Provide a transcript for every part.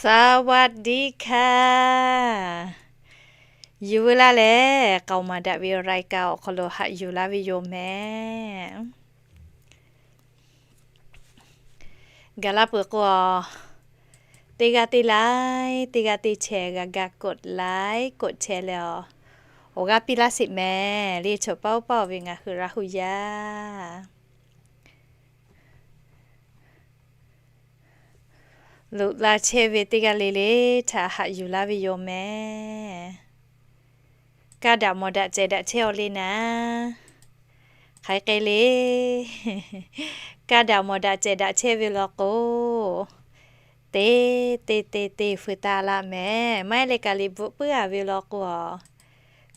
สวัสดีค่ะ Yuˬ veu laˇ lehˬ, k'aoˍ maˍ daꞈ ve รายการ awˬ hk'aw lo haꞈ yuˬ laˇ ve yoˬ mehˍ. Gaˬ la peuˬ k'o, teˇ g'aˇ teˇ like, teˇ g'aˇ teˇ share g'a ga กดไลค์ กดแชร์ leh awˬ, awˬ g'aˇ piˇ laˇ sheˍ mehˍ le. Choˬ paˇ oˇ paˇ ve ngaˬ hui Laˇ hu yaˇ loꞈ la chehˇ ve teˇ g'aˇ le le htaꞈ haꞈ yuˬ laˇ ve yoˬ mehˍ. Kaˇ daꞈ mawˬ daꞈ cehˬ daꞈ chehˇ aw le naˍ, hk'aˬ hk'e le. Kaˇ daꞈ mawˬ daꞈ cehˬ daꞈ chehˇ ve law k'o, te te te te feu taˇ laˇ mehˍ. Maˇ heˆ leh kaꞈ liꞈ bvuhꞈ puiˉ a ve law k'o,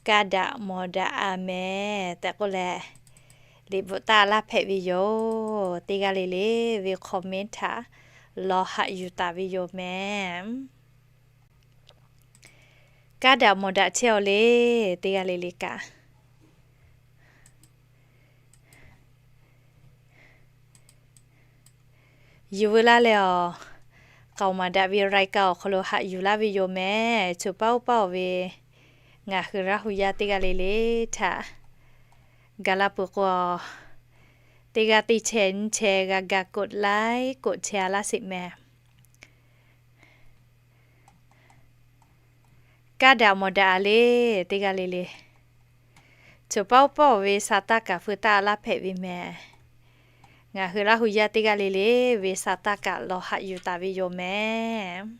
kaˇ daꞈ mawˬ daꞈ a mehˍ tehꞈ k'oˆ leh, liꞈ bvuhꞈ taˇ laˇ hpehꞈ ve yoˬ. Teˇ g'aˇ le le ve comment htaꞈ lawˬ haꞈ yuˬ taˍ ve yoˬ mehˍ. Kaˇ daꞈ mawˬ daꞈ chehˇ aw le, teˇ g'aˇ le le kaꞈ. Yuˬ veu laˇ leh awˬ, k'aoˍ maˍ daꞈ ve รายการ awˬ hk'aw lo haꞈ yuˬ laˇ ve yoˬ mehˍ. Choˬ paˇ oˇ paˇ ve ngaˬ hui Laˇ hu yaˇ teˇ g'aˇ le le htaꞈ gaˬ la peuˬ k'o, teˇ g'aˇ teˇ share nyiˇ share g'a ga กดไลค์ กดแชร์ a laˇ sheˍ mehˍ. Kaˇ daꞈ mawˬ daꞈ a le, teˇ g'aˇ le le. Choˬ paˇ oˇ paˇ ve sha taˇ kaꞈ feu taˇ laˇ hpehꞈ ve mehˍ. Ngaˬ hui Laˇ hu yaˇ teˇ g'aˇ le le ve sha taˇ kaꞈ lawˬ haꞈ yuˬ taˍ ve yoˬ mehˍ.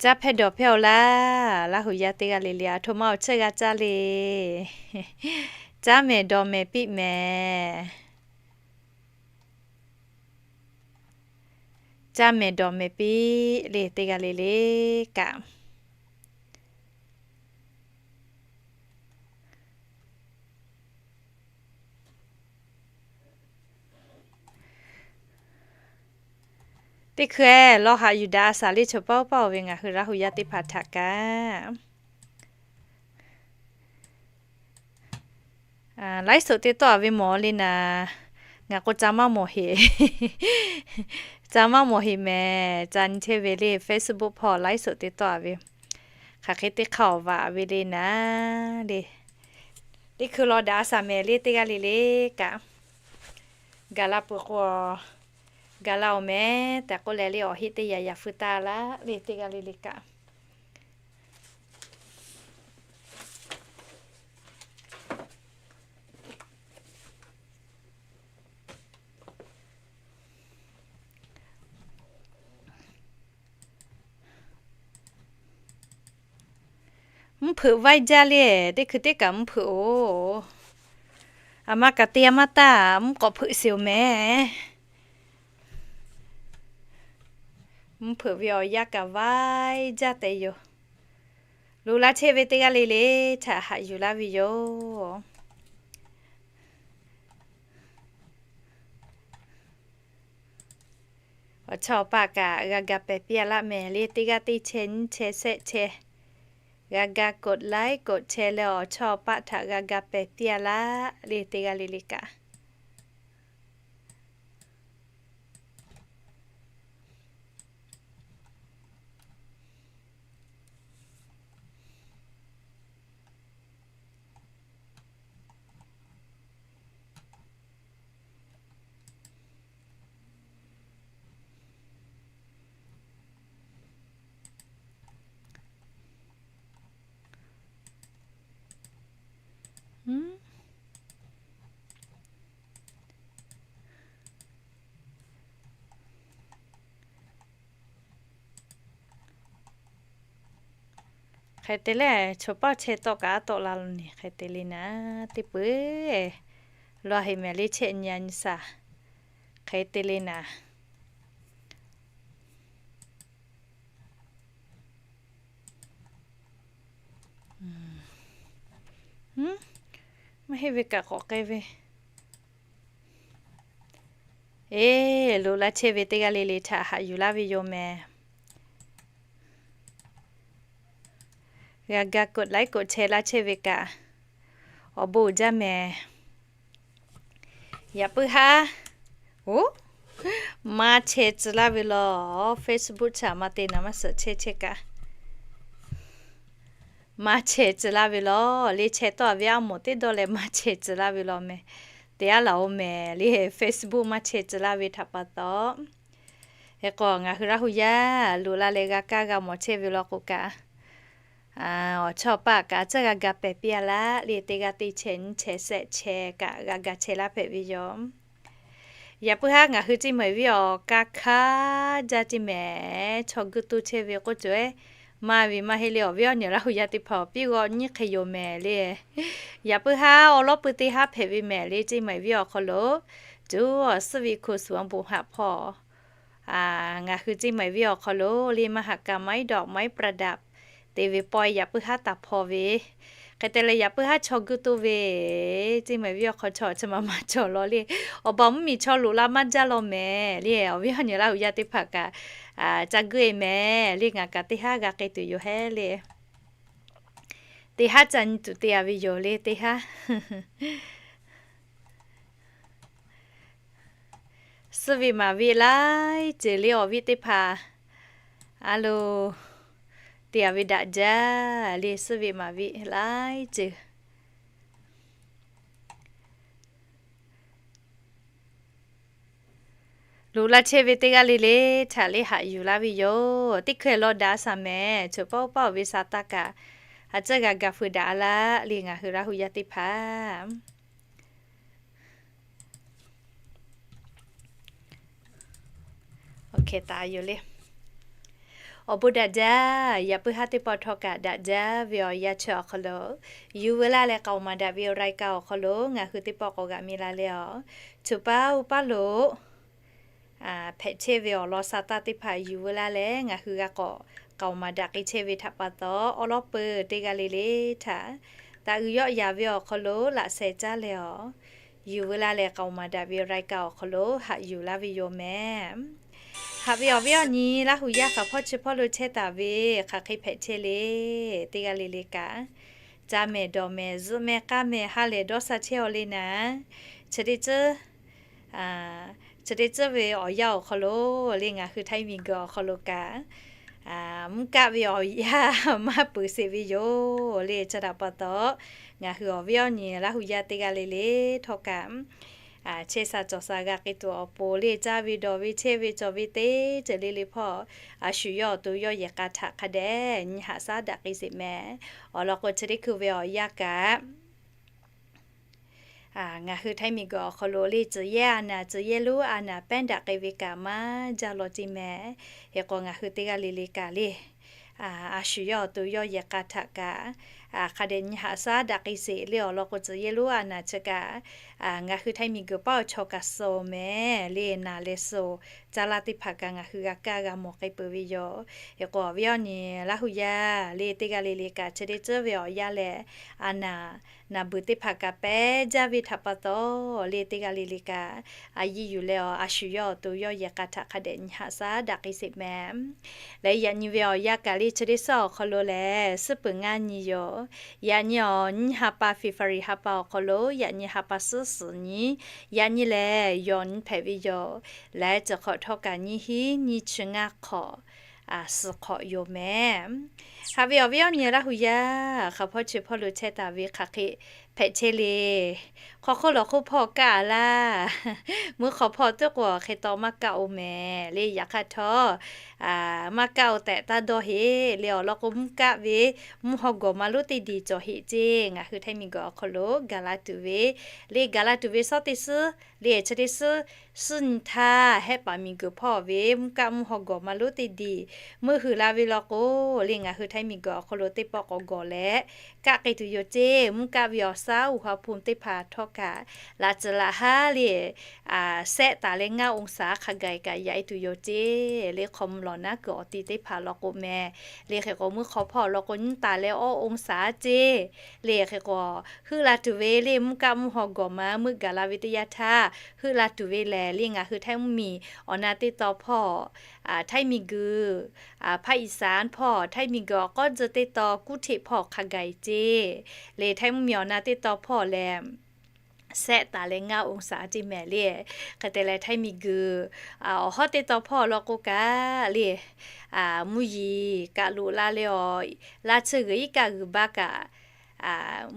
Caˇ hpehˇ dawˬ hpehˇ aw laˇ, Laˇ hu yaˇ teˇ g'aˇ le le, aˬ htoꞈ ma awˬ cheuˇ g'a caˇ le. Caˇ mehˍ dawˬ mehˍ piˇ mehˍ. Caˇ mehˍ dawˬ mehˍ piˇ le, teˇ g'aˇ le le kaꞈ. Teˇ hkui lawˬ haꞈ yuˬ daꞈ a shaˍ le, choˬ paˇ oˇ paˇ ve ngaˬ hui Laˇ hu yaˇ teˇ hpaˍ htaꞈ kaꞈ. Laiˉ suhˍ te tawˆ a ve mawˬ le naˍ, ngaˬ k'o ca maˇ mawˬ heˍ. Ca maˇ mawˬ heˍ mehˍ. Ca nyi chehˇ ve le Facebook hpawˇ laiˉ suhˍ te tawˆ a ve, hk'aˬ hk'e teˇ hk'aˇ awˬ vaꞈ ve le naˍ le. Teˇ hkui lawˬ daꞈ a shaˍ mehˍ le, teˇ g'aˇ le le kaꞈ. Gaˬ la peuˬ k'o, gaˬ la awˬ mehˍ tehꞈ k'oˆ leh le, awˬ heˆ teˇ yaꞈ yaꞈ feu taˇ laˇ le, teˇ g'aˇ le le kaꞈ. Mvuhˇ hpeuꞈ vaiˇ jaˇ le, teˇ hkui teˇ kaꞈ mvuhˇ hpeuꞈ-oˬ. Aˬ ma kaꞈ te a maˇ taˇ, mvuhˇ k'awꞈ hpeuꞈ sheˍ-oˬ mehˍ. Mvuhˇ hpeuꞈ ve awˬ yanˇ kaꞈ vaiˇ jaˇ tehꞈ yoˬ. Loꞈ la chehˇ ve teˇ g'aˇ le le htaꞈ haꞈ yuˬ laˇ ve yoˬ. Awˬ chawˇ awˬ paˆ kaꞈ g'a ga pehˬ piˇ a laˇ mehˍ le, teˇ g'aˇ teˇ chehˇ nyiˇ chehˇ shehˆ chehˇ g'a ga กดไลค์ กดแชร์ leh awˬ chawˇ awˬ paˆ htaꞈ g'a ga pehˬ piˇ a laˇ le, teˇ g'aˇ le le kaꞈ. Hk'e te leh, chaw paˇ chehˇ tawˆ kaꞈ a tawˆ la lo ne, hk'e te le naˍ, teˇ peuˬ law heˍ mehˍ le chehˇ nyi a nyi shaˍ, hk'e te le naˍ. Maˇ heˆ ve kaꞈ k'awꞈ k'ai ve. Eˬ, loꞈ la chehˇ ve teˇ g'aˇ le le htaꞈ haꞈ yuˬ laˇ ve yoˬ mehˍ. G'a ga กดไลค์ กดแชร์ laˇ chehˇ ve kaꞈ, Awˬ bon uiˍ jaˇ mehˍ. Yaꞈ puiˉ haˉ, oˬ, maˇ chehˇ tcuh laˇ ve law. Facebook htaꞈ maˇ te naˍ maˇ suhˍ chehˇ chehˇ kaꞈ, maˇ chehˇ tcuh laˇ ve law. Le chehˇ tawˆ a ve aˉ moˍ teˇ dawˇ leh maˇ chehˇ tcuh laˇ ve law mehˍ. Te aˉ laˬ oˬ mehˍ le, Facebook maˇ chehˇ tcuh laˇ ve htaꞈ pa taw, hk'e k'o ngaˬ hui Laˇ hu yaˇ loꞈ la leh g'a kaˇ g'a mawˬ chehˇ ve law k'o kaꞈ, awˬ chawˇ paˆ kaꞈ tcuhˇ g'a ga pehˬ piˇ a laˇ le, teˇ g'aˇ teˇ chehˇ nyiˇ chehˇ shehˆ chehˇ kaꞈ g'a ga chehˇ laˇ hpehꞈ ve yoˬ. Yaꞈ puiˉ haˉ ngaˬ hui Ceˇ Maiˍ viˉ awˬ kaˇ hkaˇ jaˇ ceˇ mehˍ, chaw guiˇ tuˇ chehˇ ve k'oˆ cawˬ ehˉ, maˇ ve maˇ heˆ le. Awˬ viˉ awˬ nyi Laˇ hu yaˇ teˇ hpaˍ awˬ piˇ g'awˇ nyiˇ hk'e yoˬ mehˍ le. Yaꞈ puiˉ haˉ awˉ lawˉ pui teˇ haˉ hpehꞈ ve mehˍ le, Ceˇ Maiˍ viˉ awˬ hk'aw lo, tuˬ awˬ suhˉ ve hku suhˍ awˬ bon haꞈ hpawˇ ngaˬ hui Ceˇ Maiˍ viˉ awˬ hk'aw lo le maˇ haꞈ kaꞈ ไม้ดอกไม้ประดับ te ve pawehˇ yaꞈ puiˉ haˉ taˍ hpawˇ ve, hk'e te leh yaꞈ puiˉ haˉ chaw guiˇ tuˇ ve, Ceˇ Maiˍ viˉ awˬ hk'aw chaw chi ma ma cawˬ law le. Awˬ baˬ mvuhˇ miˬ chaw loꞈ la maˇ jaˇ law mehˍ le. Awˬ viˉ awˬ nyi Laˇ hu yaˇ teˇ hpaˍ kaꞈ ca guiˇ e mehˍ le, ngaˬ kaꞈ teˇ haˉ g'a k'ai tuˬ yoˬ hehˉ le. Teˇ haˉ ca nyi tuˬ te a ve yoˬ le teˇ haˉ. Suhˉ ve maˍ ve laiˉ ceuˬ le awˬ viˉ teˇ hpaˍ, a lo, te a ve daꞈ jaˇ le, suhˉ ve maˍ ve laiˉ ceuˬ. Loꞈ la chehˇ ve teˇ g'aˇ le le htaꞈ le haꞈ yuˬ laˇ ve yoˬ. Teˇ hkui law daꞈ shaˍ mehˍ, choˬ paˆ oˇ paˆ awˬ ve sha taˇ kaꞈ, a tcuhˇ g'a ga feu daꞈ a laˇ le ngaˬ hui Laˇ hu yaˇ teˇ hpaˍ. Awˬ bon daꞈ jaˇ, yaꞈ puiˉ haˉ teˇ pawˆ htawˇ kaꞈ daꞈ jaˇ ve awˬ yanˇ chi awˬ hk'aw lo, yuˬ veu laˇ leh k'aoˍ maˍ daꞈ ve awˬ รายการ awˬ hk'aw lo ngaˬ hui teˇ pawˆ k'awꞈ g'aꞈ mi la leh a, choˬ paˆ oˇ paˆ lo hpehꞈ chehˇ ve awˬ lawn sha taˇ teˇ hpaˍ yuˬ veu laˇ leh ngaˬ hui g'a k'awꞈ k'aoˍ maˍ daꞈ k'ai chehˇ ve htaꞈ pa taw, awˉ lawˉ pui teˇ g'aˇ le le htaꞈ taꞈ uiˍ yawˆ yaˍ ve awˬ hk'aw lo laꞈ sheh caˇ leh a, yuˬ veu laˇ leh k'aoˍ maˍ daꞈ ve awˬ รายการ awˬ hk'aw lo haꞈ yuˬ laˇ ve yoˬ mehˍ. Haꞈ ve awˬ viˉ awˬ nyi Laˇ hu yaˇ hk'aˬ hpawˇ chi hpawˇ lo chehˇ taˍ ve, hk'aˬ hk'e hpehꞈ chehˇ le, teˇ g'aˇ le le kaꞈ, caˇ mehˍ dawˬ mehˍ zuhˆ mehˍ k'aˇ mehˍ ha lehˬ dawˇ sha chehˇ aw le naˍ, chi teˇ tcuhˇ chi teˇ tcuhˇ ve awˬ yanˇ awˬ hk'aw lo le ngaˬ hui Htaiˇ miˬguiˬ awˬ hk'aw lo kaꞈ, mvuhˇ kaˆ ve awˬ yanˇ maˇ peuˬ sheˍ ve yoˬ le. Chi htaꞈ pa taw, ngaˬ hui awˬ viˉ awˬ nyi Laˇ hu yaˇ teˇ g'aˇ le le htawˇ kaꞈ, chehˇ sha cawˬ sha g'a k'ai tuˬ awˬ pon le caˇ ve dawˬ ve chehˇ ve cawˬ ve teˇ ceuˬ le le hpawˇ, a shu yawˇ awˬ to yawˇ yehˬ k'a htaꞈ hk'a dehꞈ nyi haꞈ shaˉ daꞈ k'ai sheˍ mehˍ. Awˬ lawn k'o chi teˇ hkui ve awˬ yanˇ kaꞈ ngaˬ hui Htaiˇ miˬguiˬ awˬ hk'aw lo le tcuh yehˇ a naˍ, tcuh yehˇ lonˉ a naˍ pehˉ daꞈ k'ai ve kaꞈ maˇ jaˇ law ceˇ mehˍ. Hk'e k'o ngaˬ hui teˇ g'aˇ le le kaꞈ le, a shu yawˇ awˬ to yawˇ yehˬ k'a htaꞈ kaꞈ hk'a dehꞈ nyi haꞈ shaˉ daꞈ k'ai sheˍ le. Awˬ lawn k'o tcuh yehˇ lonˉ a naˍ chi kaꞈ ngaˬ hui Htaiˇ miˬguiˬ paˇ awˬ chaw kaꞈ suh mehˍ le, naˍ leh suh caˇ laˇ teˇ hpaˍ kaꞈ ngaˬ hui g'a kaˇ g'a mawˬ k'ai peuˬ ve yoˬ. Hk'e k'o awˬ viˉ awˬ nyi Laˇ hu yaˇ le teˇ g'aˇ le le kaꞈ chi teˇ tcuhˉ ve awˬ yanˇ lehˬ, a naˍ naˍ beuˬ teˇ hpaˍ kaꞈ pehˉ jaˇ ve htaꞈ pa taw le teˇ g'aˇ le le kaꞈ, a yiˇ yuˬ leh a shu yawˇ awˬ to yawˇ yehˬ k'a htaꞈ hk'a dehꞈ nyi haꞈ shaˉ daꞈ k'ai sheˍ mehˍ. Leh yaꞈ nyi ve awˬ yanˇ kaꞈ le chi teˇ suhˉ awˬ hk'aw lo lehˬ suhˉ peuˬ ngaˇ nyi yoˬ. Yaꞈ nyi awˬ nyi ha pa February ha pa awˬ hk'aw lo yaꞈ nyi ha pa suhˉ suhˍ nyi, yaꞈ nyi lehˬ yawˬ nyi hpehꞈ ve yoˬ. Leh ceuˬ hk'awꞈ htawˇ kaꞈ nyiˇ hinˉ nyiˇ chi ngaˇ hk'awꞈ suhˍ hk'awꞈ yoˬ mehˍ. Haꞈ ve awˬ viˉ awˬ nyi Laˇ hu yaˇ hk'aˬ hpawˇ chi hpawˇ lo chehˇ taˍ ve hk'aˬ hk'e hpehꞈ chehˇ le. Hk'aw hk'oˆ lawˬ hk'oˆ hpawˇ kaˆ a laˇ. Mvuhˇ hk'aw hpawˇ tuˉ k'o hk'e taw maˇ kaˆ oˬ mehˍ le. Yaꞈ hk'aˇ htawˇ maˇ kaˆ oˬ tehꞈ taˇ dawˇ heˆ le. Awˬ lawn k'o mvuhˇ kaˆ ve mvuhˇ haw gawˬ maˇ lonˉ teˇ diˬ cawˬ heˆ ceˇ. Ngaˬ hui Htaiˇ miˬguiˬ awˬ hk'aw lo gaˬ la tuˬ ve le, gaˬ la tuˬ ve shawˉ teˇ suhˉ le chi teˇ suhˉ suhˉ nyi htaˇ hehˆ paˍ miˬguiˬ hpawˇ ve mvuhˇ kaˆ mvuhˇ haw gawˬ maˇ lonˉ teˇ diˬ meuˇ huiˍ la ve law k'o le ngaˬ hui Htaiˇ miˬguiˬ awˬ hk'aw lo teˇ pawˆ k'awꞈ gawˬ leh kaˆ k'ai tuˬ yoˬ ceˇ. Mvuhˇ kaˆ ve awˬ shaˉ uˬ ha hpu teˇ hpaˍ htawˇ kaꞈ laꞈ tcuhˍ laꞈ haˉ le, sehˆ taˍ leh ngaˇ องศา hk'a gaˬ kaꞈ yaꞈ e tuˬ yoˬ ceˇ le. Hk'aw mvuh naˉ kuiˬ awˬ ti teˇ hpaˍ law k'o mehˍ. Le hk'e k'o, mvuhˇ hk'aw hpawˇ law k'o nyiˇ taˍ leh awˇ องศา ceˇ. Le hk'e k'o, heuˆ la tuˬ ve le mvuhˇ kaˆ mvuhˇ haw gawˬ ma meuˆ gaˬ la ve teˇ yanˇ htaˇ, heuˆ la tuˬ ve lehˬ le ngaˬ hui Htaiˇ mvuhˇmiˬ awˬ na teˇ taw hpawˇ, Htaiˇ miˬguiˬ, ภาคอีสาน hpawˇ Htaiˇ miˬguiˬ awˬ k'awˉ tcuh teˇ taw kuˉ hteˆ hpawˇ hk'a gaˬ e ceˇ. Le Htaiˇ mvuhˇmiˬ awˬ na teˇ taw hpawˇ lehˬ, shehˆ taˍ leh ngaˇ องศา ceˇ mehˍ le. Hk'e te leh Htaiˇ miˬguiˬ awˬ hawˉ teˇ taw hpawˇ law k'o kaꞈ le, mvuhˇ yeˬ kaꞈ loꞈ la leh awˬ, laˇ tsuhˇ g'uiˬ iˉ kaˆ g'uiˬ baˇ kaꞈ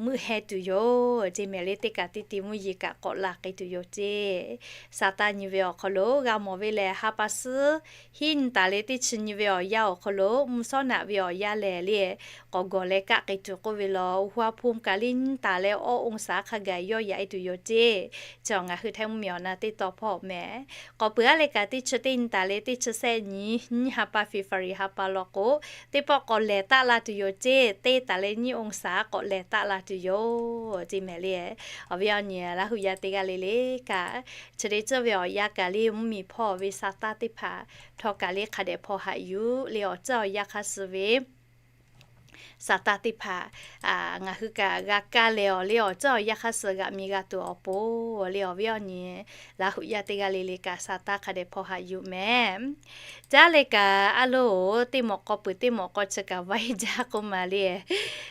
meuˆ heh tuˬ yoˬ ceˇ mehˍ le. Teˇ kaꞈ teˇ ti mvuhˇ yeˬ kaꞈ k'awꞈ la k'ai tuˬ yoˬ ceˇ. Saˍtanˍ nyi ve awˬ hk'aw lo g'a mawˬ ve lehˬ, ha pa suhˉ hiˉ nyi taˍ leh teˇ chi nyi ve awˬ yanˇ awˬ hk'aw lo mvuhˇ shawˉ naꞈ ve awˬ yanˇ lehˬ le, k'awꞈ gawˬ leh kaˆ k'ai tuˬ k'oˆ ve law, อุณหภูมิ kaꞈ le nyiˇ taˍ leh awˇ องศา hk'a gaˬ yawˇ yaꞈ e tuˬ yoˬ ceˇ. Chi ngaˬ hui Htaiˇ mvuhˇmiˬ awˬ na teˇ taw hpawˇ mehˍ. K'awꞈ peuˬ aˉ leh kaꞈ teˇ chi teˇ nyi taˍ leh teˇ chi shehˆ nyi, nyiˇ ha pa February ha pa law k'o, teˇ pawˆ k'awꞈ lehˬ taˆ la tuˬ yoˬ ceˇ. Teˇ taˍ leh nyiˇ องศา k'awꞈ lehˬ taˆ la tuˬ yoˬ ceˇ mehˍ le. Awˬ viˉ awˬ nyi Laˇ huˍ yaˇ teˇ g'aˇ le le kaꞈ, chi te tcuhˇ ve awˬ yanˇ kaꞈ le mvuhˇmiˬ hpawˇ ve Saˍtanˍ teˇ hpaˍ htawˇ kaꞈ le hk'a dehꞈ hpaw haꞈ yuˬ le awˬ tcuhˇ awˬ yanˇ hk'aˇ suh ve Saˍtanˍ teˇ hpaˍ ngaˬ hui kaꞈ g'a kaˇ leh awˬ le awˬ tcuhˇ awˬ yanˇ hk'aˇ suh g'aꞈ mi g'a tuˬ awˬ pon le awˬ viˉ awˬ nyi Laˇ huˍ yaˇ teˇ g'aˇ le le kaꞈ Saˍtanˍ hk'a dehꞈ hpaw haꞈ yuˬ mehˍ. Caˉ leh kaꞈ aˉ loˉ, teˇ mawꞈ k'aw peuˬ teˇ mawꞈ k'aw chi kaꞈ vaiˇ jaˇ k'oˆ ma le.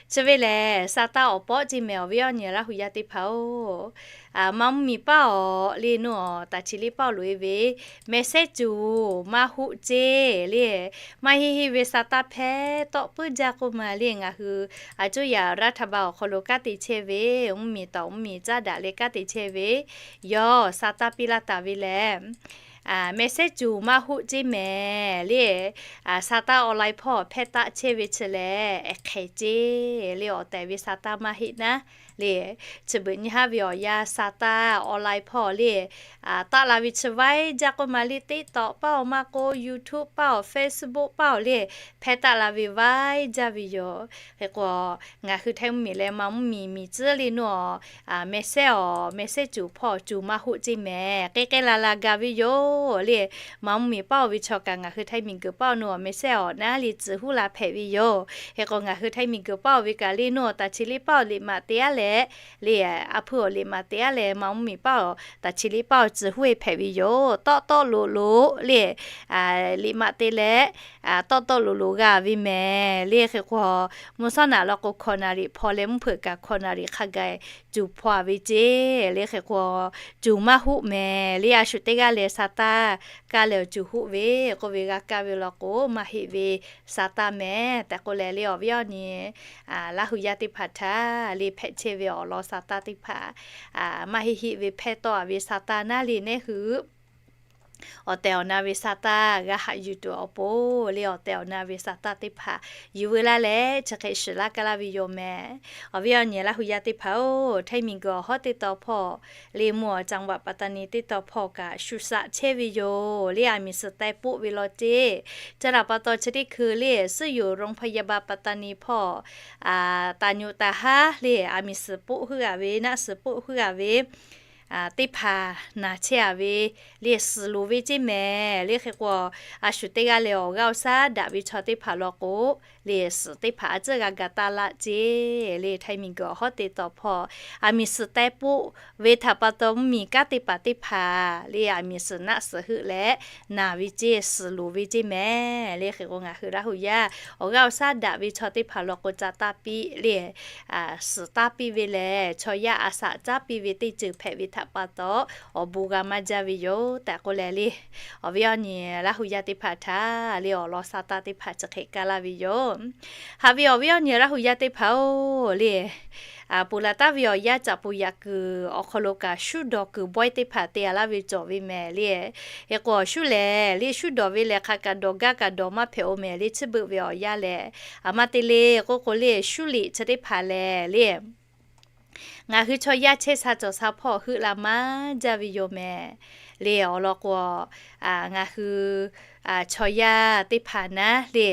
Chi ve lehˬ Saˍtanˍ awˬ pawˆ ceˇ mehˍ awˬ viˉ awˬ nyi Laˇ huˍ yaˇ teˇ hpaˍ-oˬ. Maˇ mvuhˇmiˬ paˇ awˬ le nuˇ awˬ taˍ chi le paˇ awˬ loꞈ e ve mehˍ sehˉ cuˬ maˇ hoˆ ceˇ le. Maˇ heˆ heˆ ve Saˍtanˍ hpehˇ tawˆ puiˉ jaˇ k'oˆ ma le. Ngaˬ hui a cuˇ yaꞈ รัฐบาล awˬ hk'aw lo kanˉ te chehˇ ve, mvuhˇmiˬ tawˍ mvuhˇmiˬ caˉ daꞈ leh kanˉ te chehˇ ve, yawˇ Saˍtanˍ piˇ laˇ taˍ ve lehˬ mehˍ sehˉ cuˬ maˇ hoˆ ceˇ mehˍ le. Saˍtanˍ online hpawˇ hpehˇ taˆ chehˇ ve chi lehˬ, ehˍ hk'ehˍ ceˇ le awˬ tehˬ ve Saˍtanˍ maˇ heˆ naˉ le. Chi beuꞈ nyi haˉ ve awˬ yanˇ Saˍtanˍ online hpawˇ le taˆ la ve chi vaiˇ jaˇ k'oˆ ma le. TikTok paˇ awˬ maˇ k'o, YouTube paˇ awˬ, Facebook paˇ awˬ le hpehˇ taˆ la ve vaiˇ jaˇ ve yoˬ. Hk'e k'o, ngaˬ hui Htaiˇ mvuhˇmiˬ leh maˇ mvuhˇmiˬ miˬ tcuhˉ le nuˇ awˬ mehˍ sehˉ awˬ mehˍ sehˉ cuˬ hpawˇ cuˬ maˇ hoˆ ceˇ mehˍ. K'e k'e la la ga ve yoˬ le. Maˇ mvuhˇmiˬ paˇ awˬ ve chaw kaꞈ ngaˬ hui Htaiˇ miˬguiˬ paˇ awˬ nuˇ awˬ mehˍ sehˉ awˬ naˉ le tcuh huˉ la hpehꞈ ve yoˬ. Hk'e k'o ngaˬ hui Htaiˇ miˬguiˬ paˇ awˬ ve kaꞈ le nuˇ awˬ taˍ chi le paˇ awˬ liꞈ maꞈ te aˉ leh le, a hpuˇ awˬ liꞈ maꞈ te aˉ leh maˇ mvuhˇmiˬ paˇ awˬ taˍ chi le paˇ awˬ tcuh huˉ e hpehꞈ ve yoˬ. Tawˆ tawˆ loꞈ loꞈ le liꞈ maꞈ te leh tawˆ tawˆ loꞈ loꞈ g'a ve mehˍ le. Hk'e k'o, mvuhˇ shawˉ naꞈ law k'o hkaw naˍ riˍ hpaw leh mvuhˇ hpeuꞈ kaꞈ hkaw naˍ riˍ hk'a gaˬ cuˬ hpaw a ve ceˇ le. Hk'e k'o, cuˬ maˇ hoˆ mehˍ le. A shu teˇ g'aˇ lehˬ Saˍtanˍ kaˇ leh awˬ cuˬ hoˆ ve k'oˆ ve g'a kaˇ ve law k'o, maˇ heˆ ve Saˍtanˍ mehˍ tehꞈ k'oˆ leh le awˬ viˉ awˬ nyi Laˇ huˍ yaˇ teˇ hpaˍ htaꞈ le hpehꞈ chehˇ ve awˬ lawn Saˍtanˍ teˇ hpaˍ maˇ heˆ heˆ ve hpehˇ tawˆ a ve Saˍtanˍ naˉ le nehˉ hui awˬ tehˬ awˬ na ve Saˍtanˍ g'a haꞈ yuˬ tuˬ awˬ pon le awˬ tehˬ awˬ na ve Saˍtanˍ teˇ hpaˍ yuˬ veu laˇ leh chi hk'e shiˍ laˇ kaˇ laˇ ve yoˬ mehˍ. Awˬ viˉ awˬ nyi Laˇ huˍ yaˇ teˇ hpaˍ-oˬ, Htaiˇ miˬguiˬ awˬ hawˉ teˇ taw hpawˇ le mvuhˇ awˬ จังหวัดปัตตานี teˇ taw hpawˇ kaꞈ shu shaꞈ chehˇ ve yoˬ le. Aˬ miˍ suhˍ teh poˆ ve law ceˇ. Chi htaꞈ pa taw chi teˇ hkui le suhˉ yoˬ โรงพยาบาลปัตตานี hpawˇ taˍ nyoꞈ taˍ haˉ le aˬ miˍ suhˍ poˆ heuˆ a ve, naˆ suhˍ poˆ heuˆ a ve teˇ hpaˍ naˬ chehˇ a ve le suhˍ loˍ ve ceˇ mehˍ le. Hk'e k'o, a shu teˇ g'aˇ leh awˬ g'aˇ awˬ shaˉ daꞈ ve chaw teˇ hpaˍ law k'o, le suhˍ teˇ hpaˍ a ciˉ g'a ga taˇ laˇ ceˇ le. Htaiˇ miˬguiˬ awˬ hawˉ teˇ taw hpawˇ aˬ miˍ suhˍ teh poˆ ve htaꞈ pa taw mvuhˇmiˬ kanˉ te paˍ teˇ hpaˍ le aˬ miˍ suhˍ naˆ suhˍ heuˆ leh naˬ ve ceˇ suhˍ loˍ ve ceˇ mehˍ le. Hk'e k'o, ngaˬ hui Laˇ huˍ yaˇ awˬ g'aˇ awˬ shaˉ daꞈ ve chaw teˇ hpaˍ law k'o ca taˇ piˇ le suhˍ taˇ piˇ ve lehˬ, chaw yaˇ a shaꞈ caˉ piˇ ve teˇ ceuˬ hpehꞈ ve htaꞈ pa taw, awˬ bon g'a maˇ jaˇ ve yoˬ tehꞈ k'oˆ leh le, awˬ viˉ awˬ nyi Laˇ huˍ yaˇ teˇ hpaˍ htaꞈ le awˬ lawn Saˍtanˍ teˇ hpaˍ chi hk'e kaˇ laˇ ve yoˬ. Haꞈ ve awˬ viˉ awˬ nyi Laˇ huˍ yaˇ teˇ hpaˍ-oˬ le, ponˬ laˬ taˍ ve awˬ yanˇ caꞈ ponˬ yaꞈ kuiˬ awˬ hk'aw lo kaꞈ shuˉ dawˬ kuiˬ bawehˇ teˇ hpaˍ te a laˇ ve cawˬ ve mehˍ le. Hk'e k'o, awˬ shuˉ lehˬ le shuˉ dawˬ ve lehˬ hk'aˬ kaꞈ dawˬ gaˇ kaꞈ dawˬ maˇ hpehꞈ-oˬ mehˍ le. Chi beuꞈ ve awˬ yanˇ lehˬ, aˬ ma te le k'oˆ k'o le shuˉ liꞈ chi teˇ hpaˍ lehˬ le ngaˬ hui chaw yaˇ chehˇ sha cawˬ sha hpawˇ heuˆ la maˇ jaˇ ve yoˬ mehˍ le. Awˬ lawn k'o, ngaˬ hui chaw yaˇ teˇ hpaˍ naˉ le,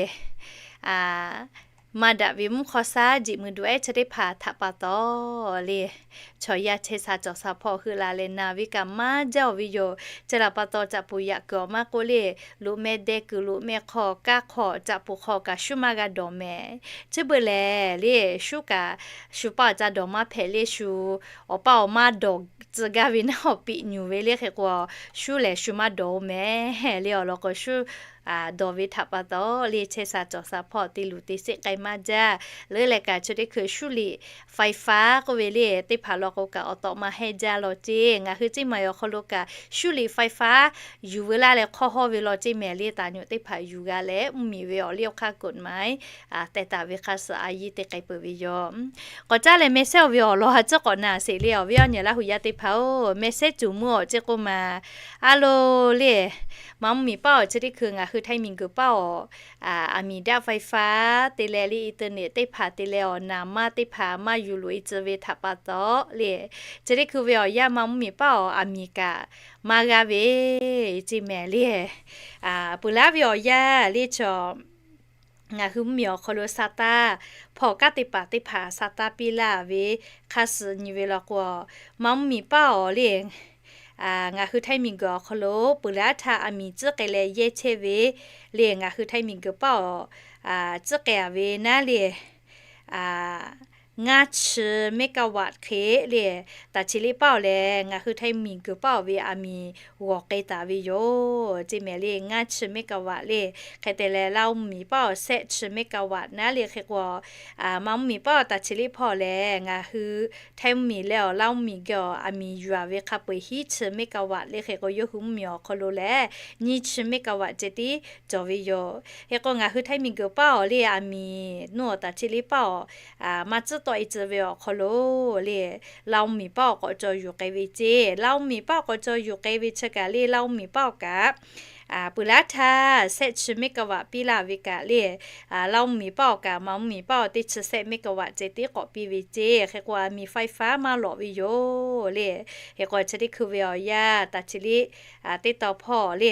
Maˇ daꞈ ve mvuhˇ hk'aw shaˉ jeꞈ mui duˬ ehˉ chi teˇ hpaˍ htaꞈ pa taw le, chaw yaˇ chehˇ sha cawˬ sha hpawˇ heuˆ la leh naˬ ve kaꞈ maˇ jaˇ-oˬ ve yoˬ. Chi laꞈ pa taw caꞈ puˍ yaꞈ kuiˬ awˬ maˇ k'oˆ le, loꞈ meh deh kuiˬ loꞈ meh hk'aw kaˇ hk'aw caꞈ puˍ hk'aw kaꞈ shuˉ maˇ g'a dawˬ mehˍ. Chi beuꞈ lehˬ le, shu kaꞈ shu paˇ awˬ ca dawˬ maˇ hpehꞈ le, shu awˬ paˇ awˬ maˇ dawˬ tcuh gaˇ ve naˉ awˬ piꞈ nyuˬ ve le hk'e k'o, shu lehˬ shu maˇ dawˬ-oˬ mehˍ le. Awˬ lawn k'o shu dawˬ ve htaꞈ pa taw le, chehˇ sha cawˬ sha hpawˇ te luˬ te sheˆ k'ai maˇ jaˇ. Leuˉ leh kaꞈ chi teˇ hkui shuˉ liꞈ ไฟฟ้า k'oˆ ve le teˇ hpaˍ law k'o kaꞈ awˬ tawꞈ ma hehnˇ jaˇ law ceˇ. Ngaˬ hui ceˇ maˬ awˬ hk'aw lo kaꞈ shuˉ liꞈ ไฟฟ้า yuˬ veu laˇ leh hk'awˇ hawˇ ve law ceˇ mehˍ le. Taˍ nyoꞈ teˇ hpaˍ yuˬ g'a leh mvuhˇmiˬ ve awˬ liˇ awˬ hk'aˇ กฎหมาย tehꞈ taˍ ve hk'a suh a yiˇ te k'ai peuˬ ve yoˬ. K'awꞈ caˇ leh meh sehˉ-oˬ ve awˬ lawn ha tcuhˉ k'awꞈ na sheˍ le. Awˬ viˉ awˬ nyi Laˇ hu yaˇ teˇ hpaˍ-oˬ, meh sehˉ cuˬ mvuhˇ awˬ ceˇ k'oˆ ma. A lo le, maˇ mvuhˇmiˬ paˇ awˬ chi teˇ hkui ngaˬ hui Htaiˇ miˬguiˬ paˇ awˬ อเมริกาไฟฟ้า te leh le อินเทอร์เน็ต teˇ hpaˍ te leh awˬ naˍ maˇ teˇ hpaˍ maˇ yuˬ loꞈ-e tcuh ve htaꞈ pa taw le, chi teˇ hkui ve awˬ yanˇ maˇ mvuhˇmiˬ paˇ awˬ อเมริกา maˇ g'a ve ceˇ mehˍ le. Peuˬ laˉ ve awˬ yanˇ le chaw ngaˬ hui mvuhˇmiˬ awˬ hk'aw lo sa taˇ hpawˇ kanˉ te paˍ teˇ hpaˍ sa taˇ piˇ laˇ ve hk'a suh nyi ve law k'o, maˇ mvuhˇmiˬ paˇ awˬ le, ngaˬ hui Htaiˇ miˬguiˬ awˬ hk'aw lo peuˬ laˉ htaˇ อเมริกา tcuhˉ k'ai leh yehˇ chehˇ ve le, ngaˬ hui Htaiˇ miˬguiˬ paˇ awˬ tcuhˉ k'ai-a ve naˉ le ngaˇ chi เมกะวัตต์ hk'e le, taˍ chi liˇ paˇ awˬ lehˬ ngaˬ hui Htaiˇ miˬguiˬ paˇ awˬ ve อเมริกา g'awˬ k'ai taˍ ve yoˬ ceˇ mehˍ le. Ngaˇ chi เมกะวัตต์ le, hk'e te leh Laˇ mvuhˇmiˬ paˇ awˬ shehˆ chi เมกะวัตต์ naˉ le hk'e k'o, maˇ mvuhˇmiˬ paˇ awˬ taˍ chi liˇ hpawˇ lehˬ ngaˬ hui Htaiˇ mvuhˇmiˬ leh awˬ Laˇ mvuhˇmiˬ geh awˬ อเมริกา yuˬ-a ve hk'a peu-eˬ hiˉ chi เมกะวัตต์ le hk'e k'o, yawˇ hui mvuhˇmiˬ awˬ hk'aw lo lehˬ nyiˇ chi เมกะวัตต์ ceh tiˉ cawˬ ve yoˬ. Hk'e k'o ngaˬ hui Htaiˇ miˬguiˬ paˇ awˬ le อเมริกา nuˇ awˬ taˍ chi liˇ paˇ awˬ maˇ tcuhˉ tawˆ-e tcuh ve awˬ hk'aw lo le, Laˇ mvuhˇmiˬ paˇ awˬ k'awꞈ caw yuˬ k'ai ve ceˇ. Laˇ mvuhˇmiˬ paˇ awˬ k'awꞈ caw yuˬ k'ai ve chi kaꞈ le, Laˇ mvuhˇmiˬ paˇ awˬ kaꞈ peuˬ laˉ htaˇ shehˆ chi เมกะวัตต์ piˇ laˇ ve kaꞈ le, Laˇ mvuhˇmiˬ paˇ awˬ kaꞈ maˇ mvuhˇmiˬ paˇ awˬ teˇ chi shehˆ เมกะวัตต์ ceh tiˉ k'awꞈ piˇ ve ceˇ. Hk'e k'o อเมริกาไฟฟ้า maˇ lawꞈ ve yoˬ le. Hk'e k'o chi teˇ hkui ve awˬ yanˇ taˍ chi liˇ teˇ taw hpawˇ le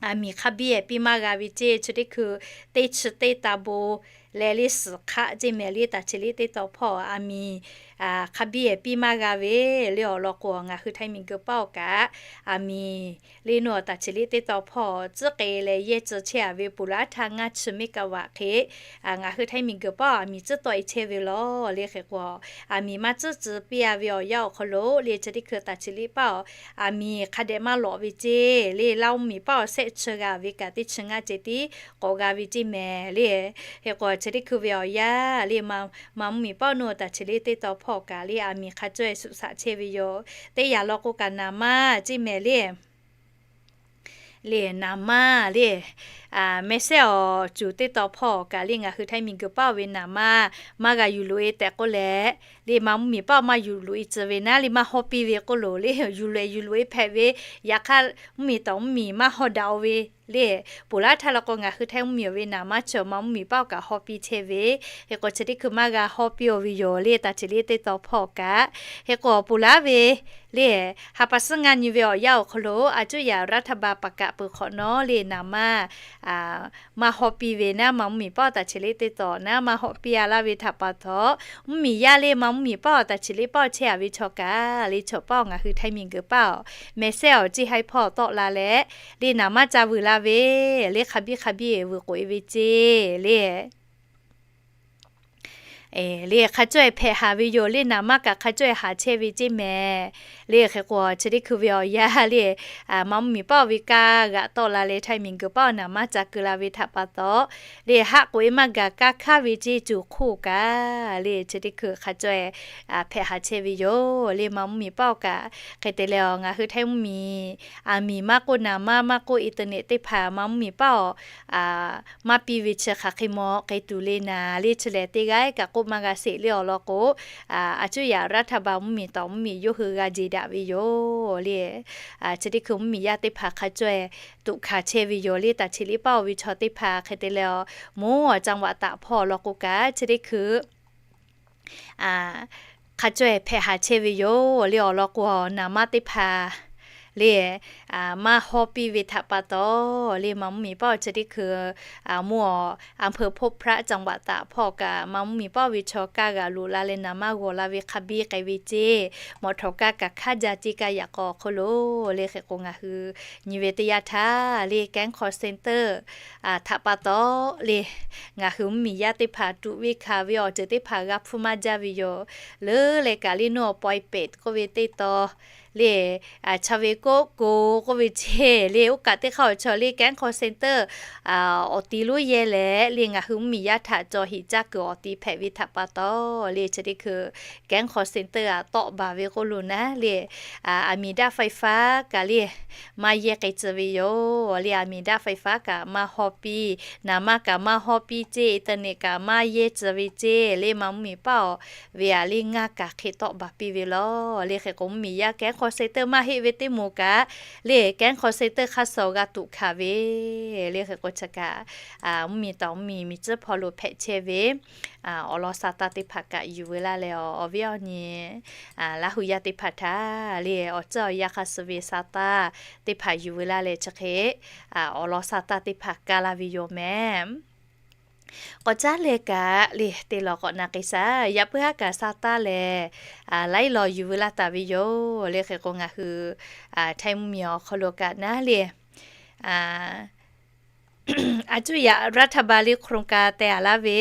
อเมริกา hk'a biˇ-ehˍ piˇ maˇ g'a ve ceˇ. Chi teˇ hkui teˇ chi teˇ taˇ bon leh le suhˍ hk'aˆ ceˇ mehˍ le. Taˍ chi liˇ teˇ taw hpawˇ อเมริกา hk'a biˇ-ehˍ piˇ maˇ g'a ve le. Awˬ lawn k'o ngaˬ hui Htaiˇ miˬguiˬ paˇ awˬ kaꞈ อเมริกา le nuˇ awˬ taˍ chi liˇ teˇ taw hpawˇ tcuhˉ k'ai leh yehˇ tcuh chehˇ-a ve peuˬ laˉ htaˇ ngaˇ chi เมกะวัตต์ hk'e ngaˬ hui Htaiˇ miˬguiˬ paˇ อเมริกา tcuhˉ tawˆ-e chehˇ ve law le. Hk'e k'o อเมริกา maˇ tcuhˉ tcuh piˇ-a ve awˬ yanˇ awˬ hk'aw lo le, chi teˇ hkui taˍ chi liˇ paˇ awˬ อเมริกา hk'a dehꞈ maˇ lawꞈ ve ceˇ le. Laˇ mvuhˇmiˬ paˇ awˬ shehˆ chi g'a ve kaꞈ teˇ chi ngaˇ ceh tiˉ k'awꞈ g'a ve ceˇ mehˍ le. Hk'e k'o chi teˇ hkui ve awˬ yanˇ le, maˇ mvuhˇmiˬ paˇ nuˇ taˍ chi liˇ teˇ taw hpawˇ kaꞈ le อเมริกา hk'a cawˇ-e suhˍ shaꞈ chehˇ ve yoˬ. Teˇ yanˇ law k'o kaꞈ naˍ maˇ ceˇ mehˍ le. Le naˍ maˇ le, meh sehˉ awˬ cuˬ teˇ taw hpawˇ kaꞈ le ngaˬ hui Htaiˇ miˬguiˬ paˇ awˬ ve naˍ maˇ maˇ g'a yuˬ loꞈ-e tehꞈ k'oˆ leh, le maˇ mvuhˇmiˬ paˇ awˬ maˇ yuˬ loꞈ-e tcuh ve naˉ le maˇ haw piˇ ve k'oˆ loˬ le. Yuˬ loꞈ-e yuˬ loꞈ-e hpehꞈ ve, yaꞈ hk'aˇ mvuhˇmiˬ tawˍ mvuhˇmiˬ maˇ haw daꞈ-o ve le. Peuˬ laˉ htaˇ law k'o ngaˬ hui Htaiˇ mvuhˇmiˬ awˬ ve naˍ maˇ chi maˇ mvuhˇmiˬ paˇ awˬ kaꞈ haw piˇ chehˇ ve. Hk'e k'o chi teˇ hkui maˇ g'a haw piˇ-o ve yoˬ le, taˍ chi liˇ teˇ taw hpawˇ kaꞈ. Hk'e k'o peuˬ laˉ ve le, ha pa suhˉ ngaˇ nyi ve awˬ yanˇ awˬ hk'aw lo a cuˇ yaꞈ รัฐบาล ประกาศ peuˬ hk'awꞈ nawˉ le naˍ maˇ maˇ haw piˇ ve naˉ, maˇ mvuhˇmiˬ paˇ awˬ taˍ chi liˇ teˇ taw naˉ maˇ haw piˇ-a laˇ ve htaꞈ pa taw, mvuhˇmiˬ yaˇ le maˇ mvuhˇmiˬ paˇ awˬ taˍ chi liˇ paˇ awˬ chehˇ-a ve chaw kaꞈ le, chaw paˇ awˬ ngaˬ hui Htaiˇ miˬguiˬ paˇ awˬ meh sehˉ awˬ ceˇ haiˇ hpawˇ tawˆ la leh, le naˍ maˇ ca vuiˬ la ve, le hk'a biˇ hk'a biˇ vuiˬ k'oꞈ-e ve ceˇ le. Le hk'a cawˇ-e hpehꞈ haˍ ve yoˬ le, naˍ maˇ kaꞈ hk'a cawˇ-e haˍ chehˇ ve ceˇ mehˍ. Le hk'e k'o chi teˇ hkui ve awˬ yanˇ le, maˇ mvuhˇmiˬ paˇ awˬ ve kaˇ g'aꞈ tawˆ la leh Htaiˇ miˬguiˬ paˇ awˬ naˍ maˇ ca keu la ve htaꞈ pa taw, le haˆ k'oꞈ-e maˇ gaˬ kaˇ hkaˇ ve ceˇ cuˬ hk'oˆ kaꞈ le chi teˇ hkui hk'a cawˇ-e hpehꞈ haˍ chehˇ ve yoˬ le, maˇ mvuhˇmiˬ paˇ awˬ kaꞈ. Hk'e te leh awˬ ngaˬ hui Htaiˇ mvuhˇmiˬ อเมริกา maˇ k'oˆ naˍ maˇ maˇ k'oˆ อินเทอร์เน็ต teˇ hpaˍ maˇ mvuhˇmiˬ paˇ awˬ maˇ piˇ ve chi hk'aˬ hk'e maw k'ai tuˬ le naˍ le, chi lehˬ teˇ g'aˇ kaꞈ k'oˆ maˇ g'a sheˍ le. Awˬ lawn k'o, a cuˇ yaꞈ รัฐบาล mvuhˇmiˬ tawˍ mvuhˇmiˬ yawˇ hui g'a jeˬ daꞈ ve yoˬ le. Chi teˇ hkui mvuhˇmiˬ yaˇ teˇ hpaˍ hk'a cawˇ-e tuꞈ hkanˍ chehˇ ve yoˬ le, taˍ chi liˇ paˇ-o ve chaw teˇ hpaˍ. Hk'e te leh awˬ moˉ awˬ จังหวัด taꞈ hpawˇ awˬ lawn k'o kaꞈ chi teˇ hkui hk'a cawˇ-e hpehꞈ haˍ chehˇ ve yoˬ le. Awˬ lawn k'o naˍ maˇ teˇ hpaˍ le, maˇ hawˇ piˇ ve htaꞈ pa taw, le maˍ mvuhˇ miˬ paˆ awˬ chi teˇ hkui, mvuhˇ awˬ อำเภอพบพระ จังหวัดตาก hpawˇ kaꞈ maˍ mvuhˇ miˬ paˆ ve chaw kaˇ g'aꞈ loꞈ la leh naˍ maˇ g'awˬ la ve hk'a biˇ k'ai ve ceˇ, mawꞈ htawˍ kaˇ kaꞈ hkaˉ jaˇ ceˇ kaˇ yaꞈ k'aw awˬ hk'oˆ lo, le hk'e k'o ngaˬ hui nyi ve teˇ yanˇ htaˇ le แก๊ง call center htaꞈ pa taw le, ngaˬ hui mvuhˇ miˬ yaˇ teˇ hpaˍ tuꞈ ve hkanˍ ve awˬ ceuˬ teˇ hpaˍ g'a hpfuhˇ maˇ jaˇ ve yoˬ. Leuˉ leh kaꞈ le nuˇ awˬ pawehˇ pehꞈ k'oˆ ve teˇ taw le, chaw ve koˆ ko k'oˆ ve ceˇ le, oˇ kaꞈ teˇ hk'aˇ awˬ chaw le แก๊ง call center awˬ ti lonˉ yehˇ leh le ngaˬ hui mvuhˇ miˬ yaˇ htaꞈ cawˬ hiꞈ caˇ kuiˬ awˬ ti hpehꞈ ve htaꞈ pa taw, le chi teˇ hkui แก๊ง call center aꞈ tawˆ baˬ ve k'oˆ lo naˉ le, อาหาร ไฟฟ้า kaꞈ le maˇ yehˇ k'ai tcuh ve yoˬ. Le อาหาร ไฟฟ้า kaꞈ maˇ hawˇ piˇ, naˍ maˇ kaꞈ maˇ hawˇ piˇ ceˇ, internet kaꞈ maˇ yehˇ tcuh ve ceˇ, le maˍ mvuhˇ miˬ paˆ awˬ ve aꞈ le ngaˇ kaꞈ hk'e tawˆ baˬ piˇ ve lawˬ. Le hk'e k'o mvuhˇ miˬ yaˇ แก๊ง call center maˇ heˆ ve teˇ moˍ kaꞈ, le แก๊ง call center hk'aˇ suh g'a tuꞈ hkanˍ ve, le hk'e k'o chi kaꞈ mvuhˇ miˬ tawˍ mvuhˇ miˬ miˬ tcuhˉ hpawˇ lo hpehꞈ chehˇ ve awˬ lawn sa taˇ teˇ hpaˍ kaꞈ yuˬ veu laˇ leh, awˬ viˉ awˬ nyi Laˇ hu yaˇ teˇ hpaˍ htaꞈ le awˬ ceuˬ awˬ yanˇ hk'a suh ve sa taˇ teˇ hpaˍ yuˬ veu laˇ leh chi hk'e awˬ lawn sa taˇ teˇ hpaˍ kaˇ laˇ ve yoˬ mehˍ. K'awꞈ caˉ leh kaꞈ le te lawˬ k'awꞈ na k'ai shaˍ. Yaꞈ puiˉ haˉ kaꞈ sa taˇ lehˬ, laiˉ law yuˬ veu laˇ taˍ ve yoˬ. Le hk'e k'o ngaˬ hui Htaiˇ mvuhˇ miˬ awˬ hk'aw lo kaꞈ naˉ le, a cuˇ yaꞈ รัฐบาล le โครงการ teh a laˇ ve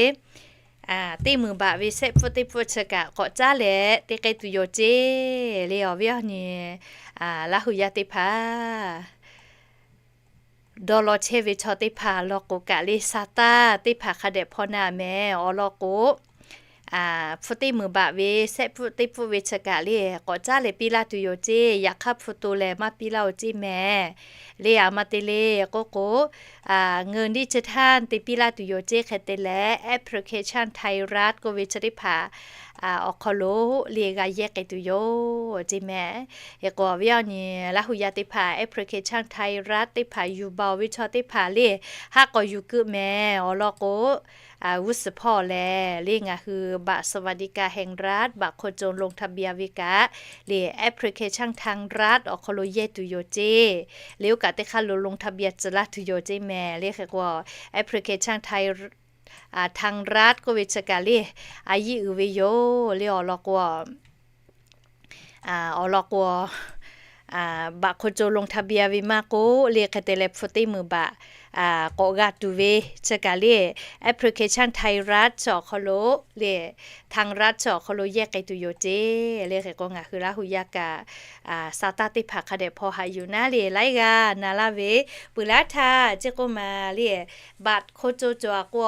teˇ meunˍ baꞈ ve sehˆ pfuhˆ teˇ pfuhˆ chi kaꞈ k'awꞈ caˉ leh te k'ai tuˬ yoˬ ceˇ. Le awˬ viˉ awˬ nyi Laˇ hu yaˇ teˇ hpaˍ dawˇ law chehˇ ve chaw teˇ hpaˍ law k'o kaꞈ le sa taˇ teˇ hpaˍ hk'a dehꞈ hpaw na mehˍ. Awˬ lawn k'o, hpu teˇ meunˍ baꞈ ve sehˆ pfuhˆ teˇ pfuhˆ ve chi kaꞈ le k'awꞈ caˉ leh piˇ laˇ tuˬ yoˬ ceˇ. Yaꞈ hk'aˇ hpu to lehˬ maˇ piˇ laˇ oˬ ceˇ mehˍ. Le a ma te le k'oˆ k'o, เงินดิจิทัล te piˇ laˇ tuˬ yoˬ ceˇ. Hk'e te leh แอปพลิเคชัน ไทยรัฐ k'oˆ ve chi teˇ hpaˍ awˬ hk'aw lo le g'a yehˇ k'ai tuˬ yoˬ ceˇ mehˍ. Hk'e k'o awˬ viˉ awˬ nyi Laˇ hu yaˇ teˇ hpaˍ แอปพลิเคชัน ไทยรัฐ teˇ hpaˍ yuˬ baˬ ve chaw teˇ hpaˍ le haˉ k'awꞈ yuˬ keu mehˍ. Awˬ lawn k'o, g'uˇ suhˍ hpawˇ lehˬ le ngaˬ hui บัตรสวัสดิการแห่งรัฐ บัตรคนจน ลงทะเบียน ve kaꞈ le แอปพลิเคชัน ไทยรัฐ awˬ hk'aw lo yehˇ tuˬ yoˬ ceˇ. Le oˇ kaꞈ teˇ hk'aˇ lo ลงทะเบียน tcuh laˇ tuˬ yoˬ ceˇ mehˍ. Le hk'e k'o แอปพลิเคชัน ไทยรัฐ k'oˆ ve chi kaꞈ le a yiˇ uiˍ ve yoˬ. Le awˬ lawn k'o, awˬ lawn k'o, บัตรคนจน ลงทะเบียน ve maˇ k'oˆ le hk'e te leh hpu teˇ meunˍ baꞈ k'awꞈ g'a tuˬ ve chi kaꞈ le แอปพลิเคชัน ไทยรัฐ chi awˬ hk'aw lo le ไทยรัฐ chi awˬ hk'aw lo yehˇ k'ai tuˬ yoˬ ceˇ. Le hk'e k'o ngaˬ hui Laˇ hu yaˇ kaꞈ sa taˇ teˇ hpaˍ hk'a dehꞈ hpaw haꞈ yuˬ naˉ le laiˉ g'aˇ na laˇ ve, peuˬ laˇ htaˇ ceˇ k'oˆ ma le บัตรคนจน cawˬ a k'o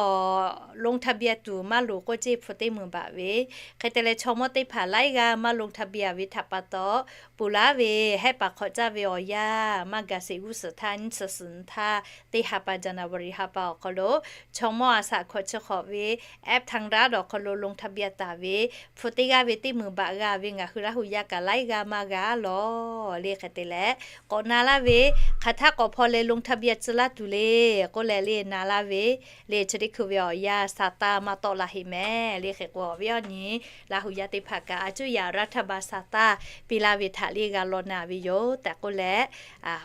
ลงทะเบียน tuˬ maˇ loˍ k'oˆ ceˇ hpu teˇ meunˍ baꞈ ve. Hk'e te leh chaw mawˇ teˇ hpaˍ laiˉ g'aˇ maˇ ลงทะเบียน ve htaꞈ pa taw, peuˬ laˇ ve hehˆ paˍ hk'awꞈ caˇ ve awˬ yanˇ maˇ gaˬ sheˍ g'uˇ suhˍ htaˇ nyiˇ chi suhˍ nyi htaˇ teˇ ha pa January ha pa awˬ hk'aw lo chaw mawˇ a shaꞈ hkawꞈ chi hk'awꞈ ve แอปไทยรัฐ awˬ hk'aw lo ลงทะเบียน taˍ ve hpu teˇ g'aˇ ve teˇ meunˍ baꞈ g'a ve ngaˬ hui Laˇ hu yaˇ kaꞈ laiˉ g'aˇ maˇ g'a lawˬ. Le hk'e te leh k'awꞈ na laˇ ve, hk'aˬ htaˇ k'awꞈ hpaw leh ลงทะเบียน tcuh laˇ tuˬ le k'oˆ leh le na laˇ ve, le chi teˇ hkui ve awˬ yanˇ sa taˇ maˇ tawˆ la heˆ mehˍ. Le hk'e k'o awˬ viˉ awˬ nyi Laˇ hu yaˇ teˇ hpaˍ kaꞈ a cuˇ yaꞈ รัฐบาล sa taˇ piˇ laˇ ve htaꞈ le g'a law na ve yoˬ tehꞈ k'oˆ leh,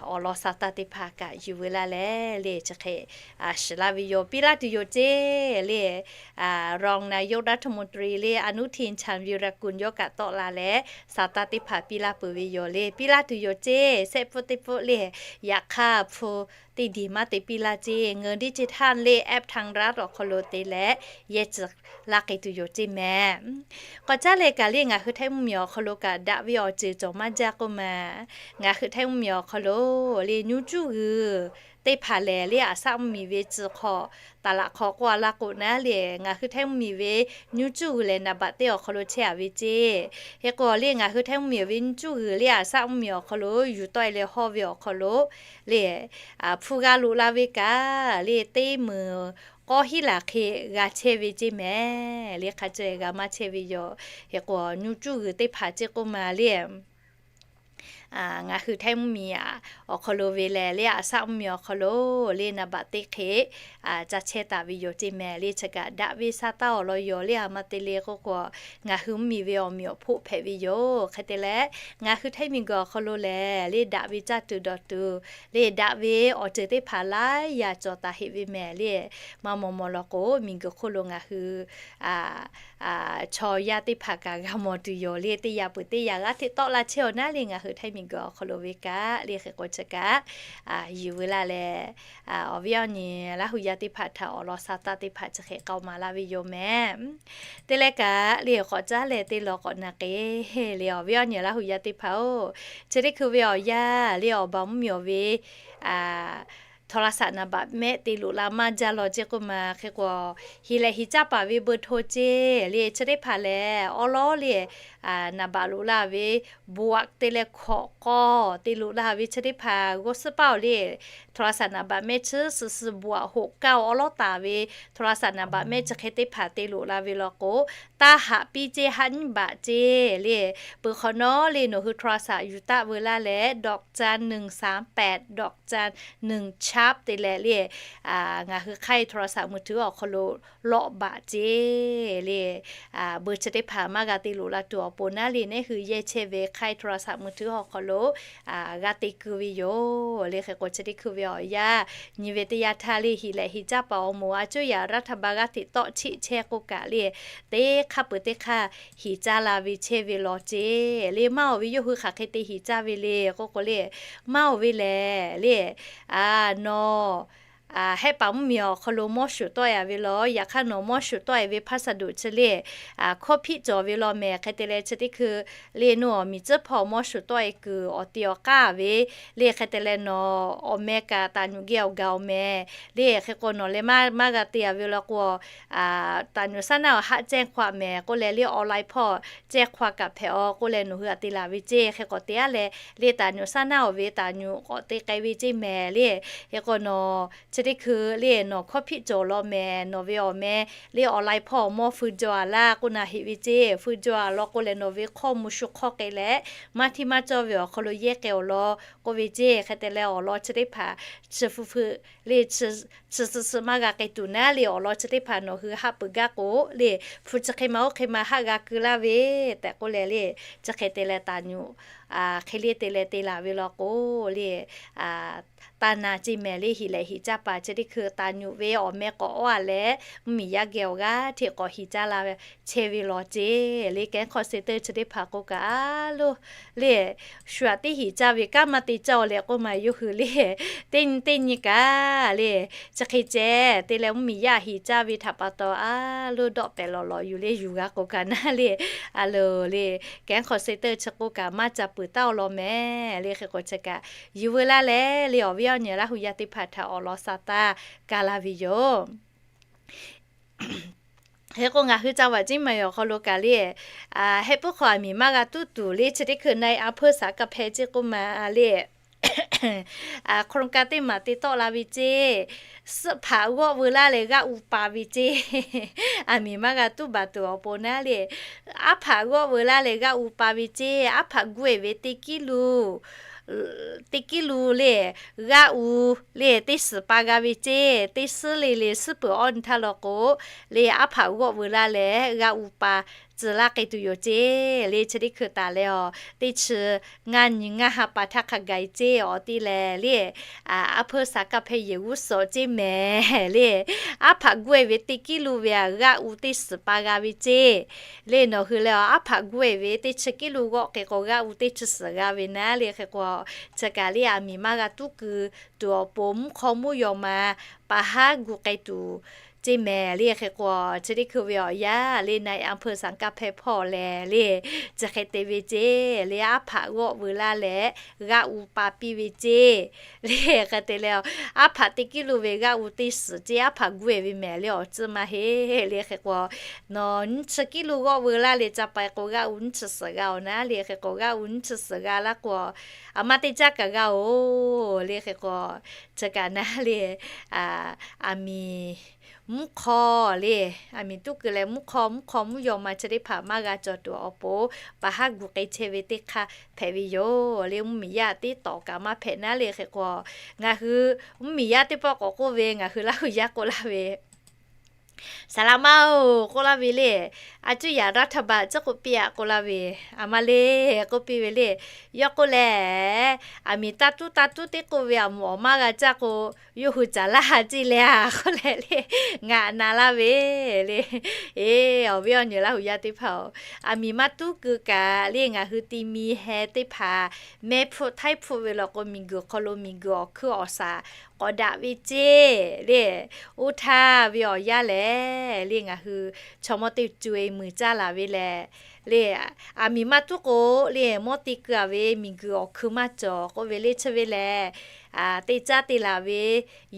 awˬ lawn sa taˇ teˇ hpaˍ kaꞈ yuˬ veu laˇ leh le chi hk'e shiˍ laˇ ve yoˬ. Piˇ laˇ tuˬ yoˬ ceˇ le รองนายกรัฐมนตรี le อนุทิน ชาญวีรกูล yawˇ kaꞈ tawˆ la leh sa taˇ teˇ hpaˍ piˇ laˇ peuˬ ve yoˬ. Le piˇ laˇ tuˬ yoˬ ceˇ. Sehˆ pfuhˆ teˇ pfuhˆ le yaꞈ hk'aˇ hpu teˇ diˬ maˇ te piˇ laˇ ceˇ. เงินดิจิทัล le แอปไทยรัฐ awˬ hk'aw lo te leh yehˇ tcuh laˇ k'ai tuˬ yoˬ ceˇ mehˍ. K'awꞈ caˉ leh kaꞈ le ngaˬ hui Htaiˇ mvuhˇ miˬ awˬ hk'aw lo kaꞈ daꞈ ve awˬ ceuˬ cawˬ maˇ jaˇ k'oˆ ma. Ngaˬ hui Htaiˇ mvuhˇ miˬ awˬ hk'aw lo le nuˇ cuˇ g'uiˬ teˇ hpaˍ lehˬ le aˬ saˆ mvuhˇ miˬ ve tcuh hk'aw, taˍ laꞈ hk'aw k'oˆ a laˇ k'o naˉ le ngaˬ hui Htaiˇ mvuhˇ miˬ ve nuˇ cuˇ g'uiˬ lehˬ naˍ baꞈ teˇ awˬ hk'aw lo chehˇ a ve ceˇ. Hk'e k'o le ngaˬ hui Htaiˇ mvuhˇ miˬ ve nuˇ cuˇ g'uiˬ le aˬ saˆ mvuhˇ miˬ awˬ hk'aw lo yuˬ tawˆ e leh hawˇ ve awˬ hk'aw lo le hpu g'a loꞈ la ve kaꞈ le teˇ meunˍ k'awˇ hiˉ laˬ hk'e g'a chehˇ ve ceˇ mehˍ. Le hk'a ceh g'a maˇ chehˇ ve yoˬ. Hk'e k'o nuˇ cuˇ g'uiˬ teˇ hpaˍ ceˇ k'oˆ ma le ngaˬ hui Htaiˇ mvuhˇmiˬ awˬ hk'aw lo ve lehˬ, le a shaˆ mvuhˇmiˬ awˬ hk'aw lo le naˍ baꞈ teˇ hk'e ca chehˇ taˍ ve yoˬ ceˇ mehˍ. Le chi kaꞈ daꞈ ve sha taˇ awˬ lawn yoˬ le. A ma te le k'oˆ k'o, ngaˬ hui mvuhˇmiˬ ve awˬ meꞈ awˬ hpoˆ hpehꞈ ve yoˬ. Hk'e te leh, ngaˬ hui Htaiˇ miˬguiˬ awˬ hk'aw lo lehˬ, le daꞈ ve caˇ tuˬ dawˬ tuˬ, le daꞈ ve awˬ ceuˬ teˇ hpaˍ laiˉ yaꞈ cawˬ taˍ heꞈ ve mehˍ. Le maˇ maw maw law k'o, miˬguiˬ hk'oˆ lo ngaˬ hui chaw yaˇ teˇ hpaˍ kaꞈ g'a mawˬ tuˬ yoˬ. Le teˇ yaꞈ peuˬ teˇ yaꞈ g'aˇ hteꞈ tawˆ la chehˇ awˬ naˉ le, ngaˬ hui Htaiˇ miˬguiˬ awˬ hk'aw lo ve kaꞈ le hk'e k'o chi kaꞈ yuˬ veu laˇ leh, awˬ viˉ awˬ nyi Laˇ hu yaˇ teˇ hpaˍ htaꞈ awˬ lawn sha taˇ teˇ hpaˍ chi hk'e k'aoˍ maˍ laˇ ve yoˬ mehˍ. Te leh kaꞈ le k'awꞈ caˉ leh te lawˬ k'awꞈ na k'e le, awˬ viˉ awˬ nyi Laˇ hu yaˇ teˇ hpaˍ-oˬ, chi teˇ hkui ve awˬ yanˇ le awˬ baˬ mvuhˇmiˬ awˬ ve โทรศัพท์ naˍ baꞈ mehˆ te loꞈ la maˇ jaˇ law ceˇ k'oˆ ma. Hk'e k'o, heˍ lehˬ heˍ caˇ paˍ ve เบอร์โทร ceˇ le chi teˇ hpaˍ lehˬ, awˉ lawˉ le naˍ baꞈ loꞈ la ve บวก te leh hkawꞈ k'aw te loꞈ la ve chi teˇ hpaˍ g'awˇ suhˉ paˇ-oˬ le, โทรศัพท์ naˍ baꞈ mehˆ chi suhˍ suhˍ บวก หกเก้า awˉ lawˉ taˍ ve โทรศัพท์ naˍ baꞈ mehˆ chi hk'e teˇ hpaˍ te loꞈ la ve law k'o, taˇ haꞈ piˇ ceˇ, haˆ nyiˉ baꞈ ceˇ le. Peuˬ hk'awꞈ nawˉ le nawˬ hui โทรศัพท์ yuˬ taˆ veu laˇ leh ดอกจัน หนึ่งสามแปด ดอกจัน หนึ่ง แชป te leh le ngaˬ hui ค่ายโทรศัพท์มือถือ awˬ hk'aw lo lawꞈ baꞈ ceˇ le. เบอร์ chi teˇ hpaˍ maˇ g'a te loꞈ la tuˬ awˬ pon naˉ le, neˉ hui yehˇ chehˇ ve ค่ายโทรศัพท์มือถือ awˬ hk'aw lo g'a te keu ve yoˬ le. Hk'e k'o chi teˇ hkui ve awˬ yanˇ nyi ve teˇ yanˇ htaˇ le heˍ lehˬ heˍ caˇ paˍ awˬ moˍ a cuˇ yaꞈ รัฐบาล g'aˇ hteꞈ tawˆ cheˆ chehˇ k'oˆ kaꞈ le, teˇ hk'aˇ peuˬ teˇ hk'aˇ heˍ caˇ la ve chehˇ ve law ceˇ le. Maˇ oˬ ve yawˇ hui hk'aˬ hk'e te heˍ caˇ ve le k'oˆ k'o le, maˇ oˬ ve lehˬ le, nawˬ hehˆ paˍ mvuhˇmiˬ awˬ hk'aw lo mawˇ shuˍ tawˆ-e ve law, yaꞈ hk'aˇ nawˬ mawˇ shuˍ tawˆ-e ve ภาษาดุ chi le hkawˇ hpiˆ cawˬ ve law mehˍ. Hk'e te leh chi teˇ hkui le nawˬ awˬ miˬ tcuhˉ hpawˇ mawˇ shuˍ tawˆ-e kuiˬ awˬ te awˬ k'aˇ ve le. Hk'e te leh nawˬ awˬ meh kaꞈ ต่างจังหวัด geh awˬ gaˬ awˬ mehˍ le. Hk'e k'o nawˬ leh maˇ g'a te-a ve law k'o, ต่างจังหวัด awˬ haˆ แจ้งความ mehˍ k'oˆ leh le online hpawˇ แจ้งความ kaꞈ hpehꞈ-aw k'oˆ leh nawˬ hui htaꞈ te laˬ ve ceˇ. Hk'e k'awꞈ te-a leh le ต่างจังหวัด awˬ ve ต่างจังหวัด k'awꞈ te k'ai ve ceˇ mehˍ le. Hk'e k'o nawˬ chi teˇ hkui le nawˬ hkawˇ hpiˆ cawˬ law mehˍ, nawˬ ve awˬ meh le online hpawˇ mawˇ feu jaw-a laˇ k'oˆ na heꞈ ve ceˇ. Feu jaw-a law k'oˆ leh nawˬ ve hkawˇ mvuh shu hk'awˇ k'ai leh maˇ hteˇ maˇ cawˇ ve awˬ hk'aw lo yehˇ k'ai-awˬ law k'oˆ ve ceˇ. Hk'e te leh awˬ lawn chi teˇ hpaˍ chi feu feu le chi suhˍ suhˍ maˇ g'a k'ai tuˬ naˉ le, awˬ lawn chi teˇ hpaˍ nawˬ hui haˆ peuˬ gaˇ k'o le, hpu chi hk'e ma oˇ hk'e ma haˆ g'a keu laˇ ve tehꞈ k'oˆ leh le, chi hk'e te leh ต่างจังหวัด hk'e le te leh te laˬ ve law k'o le, taˇ na ceˇ mehˍ le. Heˍ lehˬ heˍ caˇ paˍ chi teˇ hkui ต่างจังหวัด ve awˬ meh k'awꞈ awˇ-a leh mvuhˇmiˬ yaˇ geh awˬ g'aˇ hteꞈ k'awꞈ heˍ caˇ la chehˇ ve law ceˇ le. Kehˉ hk'awꞈ se teuˇ chi teˇ hpaˍ k'o kaꞈ a loˬ le, shu-aꞈ teˇ heˍ caˇ ve kanˉ maˇ te caˇ-aw leh k'oˆ ma yawˇ hui le, teˇ nyi teˇ nyi kaꞈ le, chi hk'e ceh te leh mvuhˇmiˬ yaˇ heˍ caˇ ve htaꞈ pa taw a loˬ dawˆ pehˍ lawˬ lawˬ yuˬ le yuˬ g'a k'o kaꞈ naˉ le, a loˬ le, kehˉ hk'awꞈ se teuˇ chi k'o kaꞈ maˇ ca peuˬ taˉ-aw law mehˍ le. Hk'e k'o chi kaꞈ yuˬ veu laˇ leh le awˬ viˉ awˬ nyi Laˇ hu yaˇ teˇ hpaˍ htaꞈ awˬ lawn sha taˇ ka laˇ ve yoˬ. Hk'e k'o ngaˬ hui จังหวัด ceˇ ma awˬ hk'aw lo kaꞈ le, heh puiˉ hk'aw aˬ miˍ maˇ g'a tuˉ tuˬ le chi teˇ hkui na-e อำเภอสังกำแพง ceˇ k'oˆ ma le, โครงการ teˇ maˬ te tawˆ la ve ceˇ, suhˆ hpaꞈ g'awˆ veu laˇ leh g'aˇ u pa ve ceˇ, aˬ miˍ maˇ g'a tuˉ baˬ tuˬ awˬ pon naˉ le, aˉ hpaꞈ g'awˆ veu laˇ leh g'aˇ u pa ve ceˇ, aˉ hpaꞈ guˇ-e ve teˇ kiˉ lu teˇ kiˉ lu le, g'aˇ u le teˇ suhˍ pa g'a ve ceˇ. Teˇ suhˉ le le suhˉ peuˬ awˇ nyi htaˇ law k'o le, aˉ hpaꞈ g'awˆ veu laˇ leh g'aˇ u pa tcuh laˇ k'ai tuˬ yoˬ ceˇ le. Chi teˇ hkui taˍ leh a, teˇ chi ngaˇ nyi ngaˇ ha pa htaˇ hk'a gaˬ-e ceˇ. Awˬ te lehˬ le, อำเภอสังกำแพง yehˬ g'uˇ suhˍ ceˇ mehˍ le, aˉ hpaꞈ guˇ-e ve teˇ kiˉ lu ve a g'aˇ u teˇ suhˍ pa g'a ve ceˇ. Le nawˬ hui leh a, aˉ hpaꞈ guˇ-e ve teˇ chi kiˉ lu g'awˆ k'ai k'o g'aˇ u teˇ chi suhˍ g'a ve naˉ le. Hk'e k'o chi kaꞈ le aˬ miˍ maˇ g'a tuˉ keu tuˬ awˬ pon mvuhˇ hk'aw mvuhˇ yaw ma pa haˉ gu k'ai tuˬ ceˇ mehˍ le. Hk'e k'o chi teˇ hkui ve awˬ yanˇ le na-e อำเภอสังกำแพง hpawˇ lehˬ le, chi hk'e te ve ceˇ le, aˉ hpaꞈ g'awˆ veu laˇ leh g'aˇ u pa piˇ ve ceˇ. Le hk'e te leh a, aˉ hpaꞈ teˇ kiˉ lu ve g'aˇ u teˇ suhˍ ceˇ, aˉ hpaꞈ guˇ-e ve mehˍ le awˬ tcuhˇ maˇ heˆ le. Hk'e k'o nawˬ nyiˇ chi kiˉ lu g'awˆ veu laˇ leh ca pa-e k'o g'aˇ u nyiˇ chi suhˍ g'a-oˬ naˉ le. Hk'e k'o g'aˇ u nyiˇ chi suhˍ g'a laˇ k'o, aˬ ma teˇ caˇ kaꞈ g'a-oˬ le. Hk'e k'o chi kaꞈ naˉ le, aˬ miˍ mvuhˇ hk'aw le, aˬ miˍ tuˉ keu leh mvuhˇ hk'aw, mvuhˇ hk'aw mvuhˇ yaw ma chi teˇ hpaˍ maˇ g'a cawˬ tuˬ awˬ pon, pa haˉ gu k'ai chehˇ ve teˇ hk'aˇ hpehꞈ ve yoˬ le. Mvuhˇ miˬ yaˇ tiˉ tawˍ kaꞈ maˇ hpehꞈ naˉ le. Hk'e k'o, ngaˬ hui mvuhˇ miˬ yaˇ teˇ pawˆ k'awꞈ k'oˆ ve, ngaˬ hui Laˇ huˍ yaˇ k'oˆ laˇ ve, สหรัฐ maˇ-oˬ k'oˆ laˇ ve le, a cuˇ yaꞈ รัฐบาล chi k'oˆ piˇ-a k'oˆ laˇ ve, aˬ ma le k'oˆ piˇ ve le. Yawˇ k'oˆ leh, aˬ miˍ taˇ tuˉ taˇ tuˉ teˇ k'oˆ ve, aˬ moˍ awˬ maˇ g'a caˇ k'o, yawˇ hui caˍ laˇ ha ceˇ le-a k'oˆ leh le, ngaˬ na laˇ ve le. Eˬ, awˬ viˉ awˬ nyi Laˇ huˍ yaˇ teˇ hpaˍ-oˬ, aˬ miˍ maˇ tuˉ keu kaꞈ le, ngaˬ hui ti mi heh teˇ hpaˍ mehˇ hpfuhˆ htaiˇ hpfuhˆ ve law k'o, miˬguiˬ hk'aw lo miˬguiˬ awˬ hkuiˇ awˬ shaˍ k'awꞈ daꞈ ve ceˇ le. Oˇ htaˇ ve awˬ yanˇ lehˬ le, ngaˬ hui chaw mawˇ teˇ co-e muiˬ caˇ laˬ ve lehˬ le, aˬ miˍ maˇ tuˉ k'o le, mawˇ te keu-a ve miˬguiˬ awˬ hkuiˇ maˇ cawˬ k'oˆ ve le. Chi ve lehˬ, teˇ caˉ te laˬ ve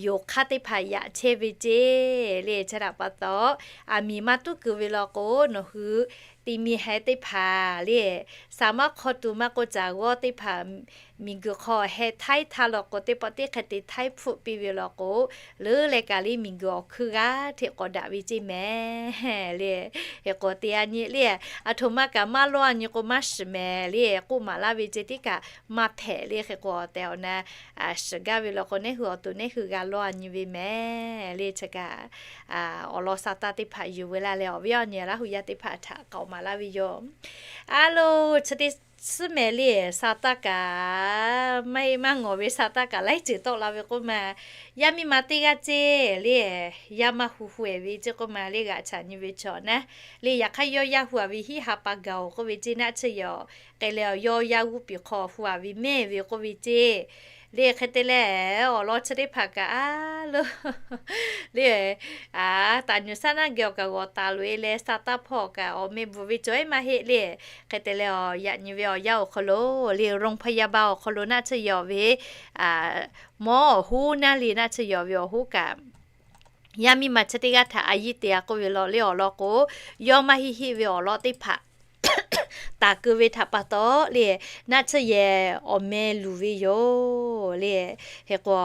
yoˬ hk'aˇ teˇ hpaˍ yaꞈ chehˇ ve ceˇ le. Chi htaꞈ pa taw, aˬ miˍ maˇ tuˉ keu ve law k'o, nawˬ hui ti mi heh teˇ hpaˍ le, saˍ maˇ hk'aw tuˬ maˇ k'oˆ, caˬ g'awˇ teˇ hpaˍ miˬguiˬ hk'aw heh htaiˇ htaˇ law k'o, teˇ pawˆ teˇ hk'e te htaiˇ hpfuhˆ piˇ ve law k'o, leuˉ leh kaꞈ le miˬguiˬ awˬ hkuiˇ g'aˇ hteꞈ k'awꞈ daꞈ ve ceˇ mehˍ le. Hk'e k'o, te a nyi le, aˬ htoꞈ ma kaꞈ maˇ lawˇ a nyi k'o maˇ shiˍ mehˍ le. K'oˆ maˍ laˇ ve ceˇ tiˉ kaꞈ maˇ hpehꞈ le. Hk'e k'o, tehꞈ awˬ na shiˍ gaˇ ve law k'o, neˉ hui awˬ to neˉ hui g'a lawˇ a nyi ve mehˍ le. Chi kaꞈ awˬ lawn sa taˇ teˇ hpaˍ yuˬ ve laˇ leh, awˬ viˉ awˬ nyi Laˇ huˍ yaˇ teˇ hpaˍ htaꞈ k'awꞈ maˍ laˇ ve yoˬ. A lo, chi teˇ suhˉ mehˍ le, sa taˇ kaꞈ maˇ heˆ maˇ ngawˬ ve sa taˇ kaꞈ laiˉ ceuˬ tawˆ la ve k'oˆ ma. Yaˇ miˇ ma teˇ g'aˇ ceˇ le, yaˇ maˇ hu hu-eˬ ve ceˇ k'oˆ ma le, g'aꞈ chaꞈ nyi ve chaw naˉ le. Yaꞈ hk'aˇ yawˇ yaˇ hu-a ve hiˉ ha pa gaˬ-oˬ k'oˆ ve ceˇ, naˆ tsuhˇ yehˬ k'ai leh, yawˇ yaˇ g'uˇ piˍ hk'aw hu-a ve mehˇ ve k'oˆ ve ceˇ le. Hk'e te leh, awˬ lawn chi teˇ hpaˍ kaꞈ a lo le, taˍ nyuˬ saˉ naˆ geh awˬ kaꞈ g'awˬ taˍ loꞈ-e leh, sa taˇ hpawˇ kaꞈ awˬ meh bvuhˬ ve cawˬ-e maˇ heˆ le. Hk'e te leh, yaꞈ nyi ve awˬ yanˇ awˬ hk'aw lo le, โรงพยาบาล awˬ hk'aw lo naˆ tsuhˇ yehˬ ve mawˇ awˬ hoˉ naˉ le, naˆ tsuhˇ yehˬ ve awˬ hoˉ kaꞈ, yaˇ miˇ ma chi teˇ g'aˇ htaꞈ a yiˇ te-a k'oˆ ve law le, awˬ lawn k'o, yawˇ maˇ heˆ heˆ ve awˬ lawn teˇ hpaˍ taˍ keu ve htaꞈ pa taw le, naˆ tsuhˇ yehˬ awˬ meh luˬ ve yoˬ le. Hk'e k'o,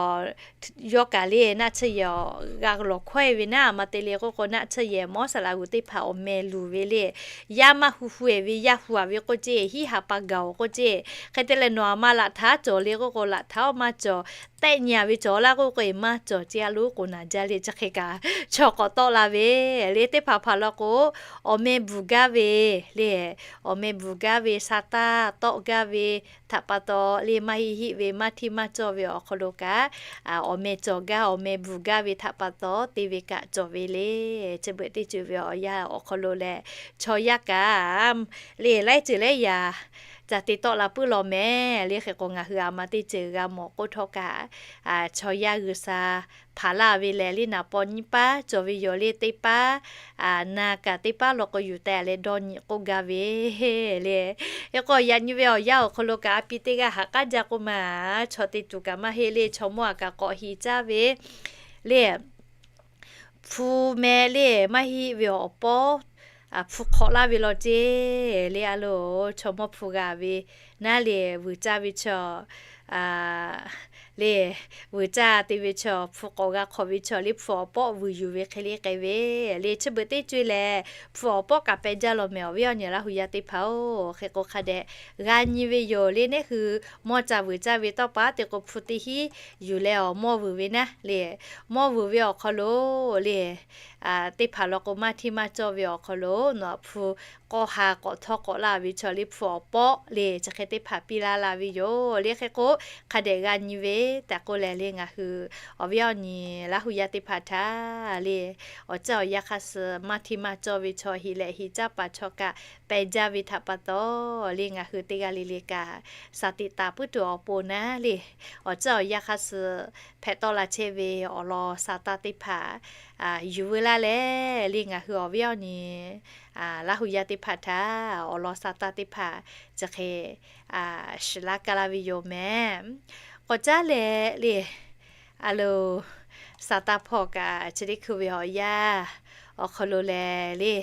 yawˇ kaꞈ le naˆ tsuhˇ yehˬ g'a lawˬ hkawehˇ ve naˉ, aˬ ma te le k'oˆ k'o, naˆ tsuhˇ yehˬ mawˇ saˍ laꞈ g'uˬ teˇ hpaˍ awˬ meh luˬ ve le. Yaˇ maˇ hu hu-eˬ ve, yaˇ hu-a ve k'oˆ ceˇ, hiˉ ha pa gaˬ-oˬ k'oˆ ceˇ. Hk'e te leh, nawˬ aˬ ma laꞈ htaˇ cawˬ le k'oˆ k'o, laꞈ htaˇ-oˬ maˇ cawˬ. Tehˆ nyi-a ve cawˬ laˇ k'oˆ k'o, maˇ cawˬ ceˇ, a lo k'oˍ naˍ jaˇ le. Chi hk'e kaꞈ chaw k'awꞈ tawˆ la ve le, teˇ hpaˍ hpaˍ law k'o, awˬ meh bvuhˬ gaˇ ve le, awˬ meh bvuhˬ gaˇ ve, sa taˇ tawˆ gaˇ ve htaꞈ pa taw le, maˇ heˆ heˆ ve, maˇ hteˇ maˇ cawˇ ve awˬ hk'aw lo kaꞈ, awˬ meh cawˬ gaˇ, awˬ meh bvuhˬ gaˇ ve htaꞈ pa taw te ve kaꞈ cawˬ ve le. Chi beuꞈ teˇ ceuˬ ve awˬ yanˇ awˬ hk'aw lo lehˬ, chaw yaˇ kaꞈ le laiˉ ceuˬ laiˉ yaꞈ ca te tawˆ la puiˉ law mehˍ le. Hk'e k'o, ngaˬ hui aˬ ma teˇ ceuˬ g'a mawˬ k'oˆ htawˇ kaꞈ, chaw yaˇ G'uiˬsha hpaˍ laˇ ve lehˬ, le naˍ paw nyiˇ paˉ cawˬ ve yoˬ le. Teˇ paˉ na kaꞈ, teˇ paˉ law k'o yuˬ teh leh dawˇ nyi k'oˆ gaˇ ve le. Hk'e k'o, yaꞈ nyi ve awˬ yanˇ awˬ hk'aw lo kaꞈ, a pi teˇ g'aˇ haꞈ k'aˉ jaˇ k'oˆ ma, chaw te tuˬ kaꞈ maˇ heˆ le. Chaw mawˇ aꞈ kaꞈ k'awꞈ heˍ caˇ ve le, hpu meh le, maˇ heˆ ve awˬ pawˉ hpu hk'awꞈ laˇ ve law ceˇ le. A lo, chaw mawˇ hpu g'a ve naˉ le, vuiˬ caˇ ve chaw le, vuiˬ caˇ te ve chaw, hpu k'awꞈ g'a hk'awꞈ ve chaw le, hpu awˬ pawˆ vuiˬ yuˬ ve hk'e le k'ai ve le. Chi beuꞈ teˇ co-e lehˬ, hpu awˬ pawˆ kaꞈ peh jaˇ law mehˍ, awˬ viˉ awˬ nyi Laˇ huˍ yaˇ teˇ hpaˍ-oˬ. Hk'e k'o, hk'a dehꞈ g'a nyi ve yoˬ le. Neˉ hui mawˇ ca vuiˬ caˇ ve tawˇ pa te k'o, hpu teˇ hinˉ yuˬ leh awˬ mawˇ vuiˬ ve naˉ le, mawˇ vuiˬ ve awˬ hk'aw lo le, teˇ hpaˍ law k'o, maˇ hteˇ maˇ cawˇ ve awˬ hk'aw lo nawˬ hpu k'awˇ ha k'awꞈ htawˇ k'awꞈ laˇ ve chaw le, hpu awˬ pawˆ le, chi hk'e teˇ hpaˍ piˇ laˇ la ve yoˬ le. Hk'e k'o, hk'a dehꞈ g'a nyi ve tehꞈ k'oˆ leh le, ngaˬ hui awˬ viˉ awˬ nyi Laˇ huˍ yaˇ teˇ hpaˍ htaꞈ le, awˬ ceuˬ awˬ yanˇ hk'aˇ suh maˇ hteˇ maˇ cawˇ ve chaw, heˍ leh heˍ caˇ paˍ chaw kaꞈ peh jaˇ ve htaꞈ pa taw le, ngaˬ hui teˇ g'aˇ le le kaꞈ สติ taˍ puiˉ tuˬ awˬ pon naˉ le, awˬ ceuˬ awˬ yanˇ hk'aˇ suh hpehꞈ tawˆ la chehˇ ve awˬ lawn sa taˇ teˇ hpaˍ yuˬ veu laˇ leh le, ngaˬ hui awˬ viˉ awˬ nyi Laˇ huˍ yaˇ teˇ hpaˍ htaꞈ awˬ lawn sa taˇ teˇ hpaˍ chi hk'e shiˍ laˇ kaˇ laˇ ve yoˬ mehˍ. K'awꞈ caˉ leh le, a lo, sa taˇ hpawˇ kaꞈ chi teˇ hkui ve awˬ yanˇ awˬ hk'aw lo lehˬ le,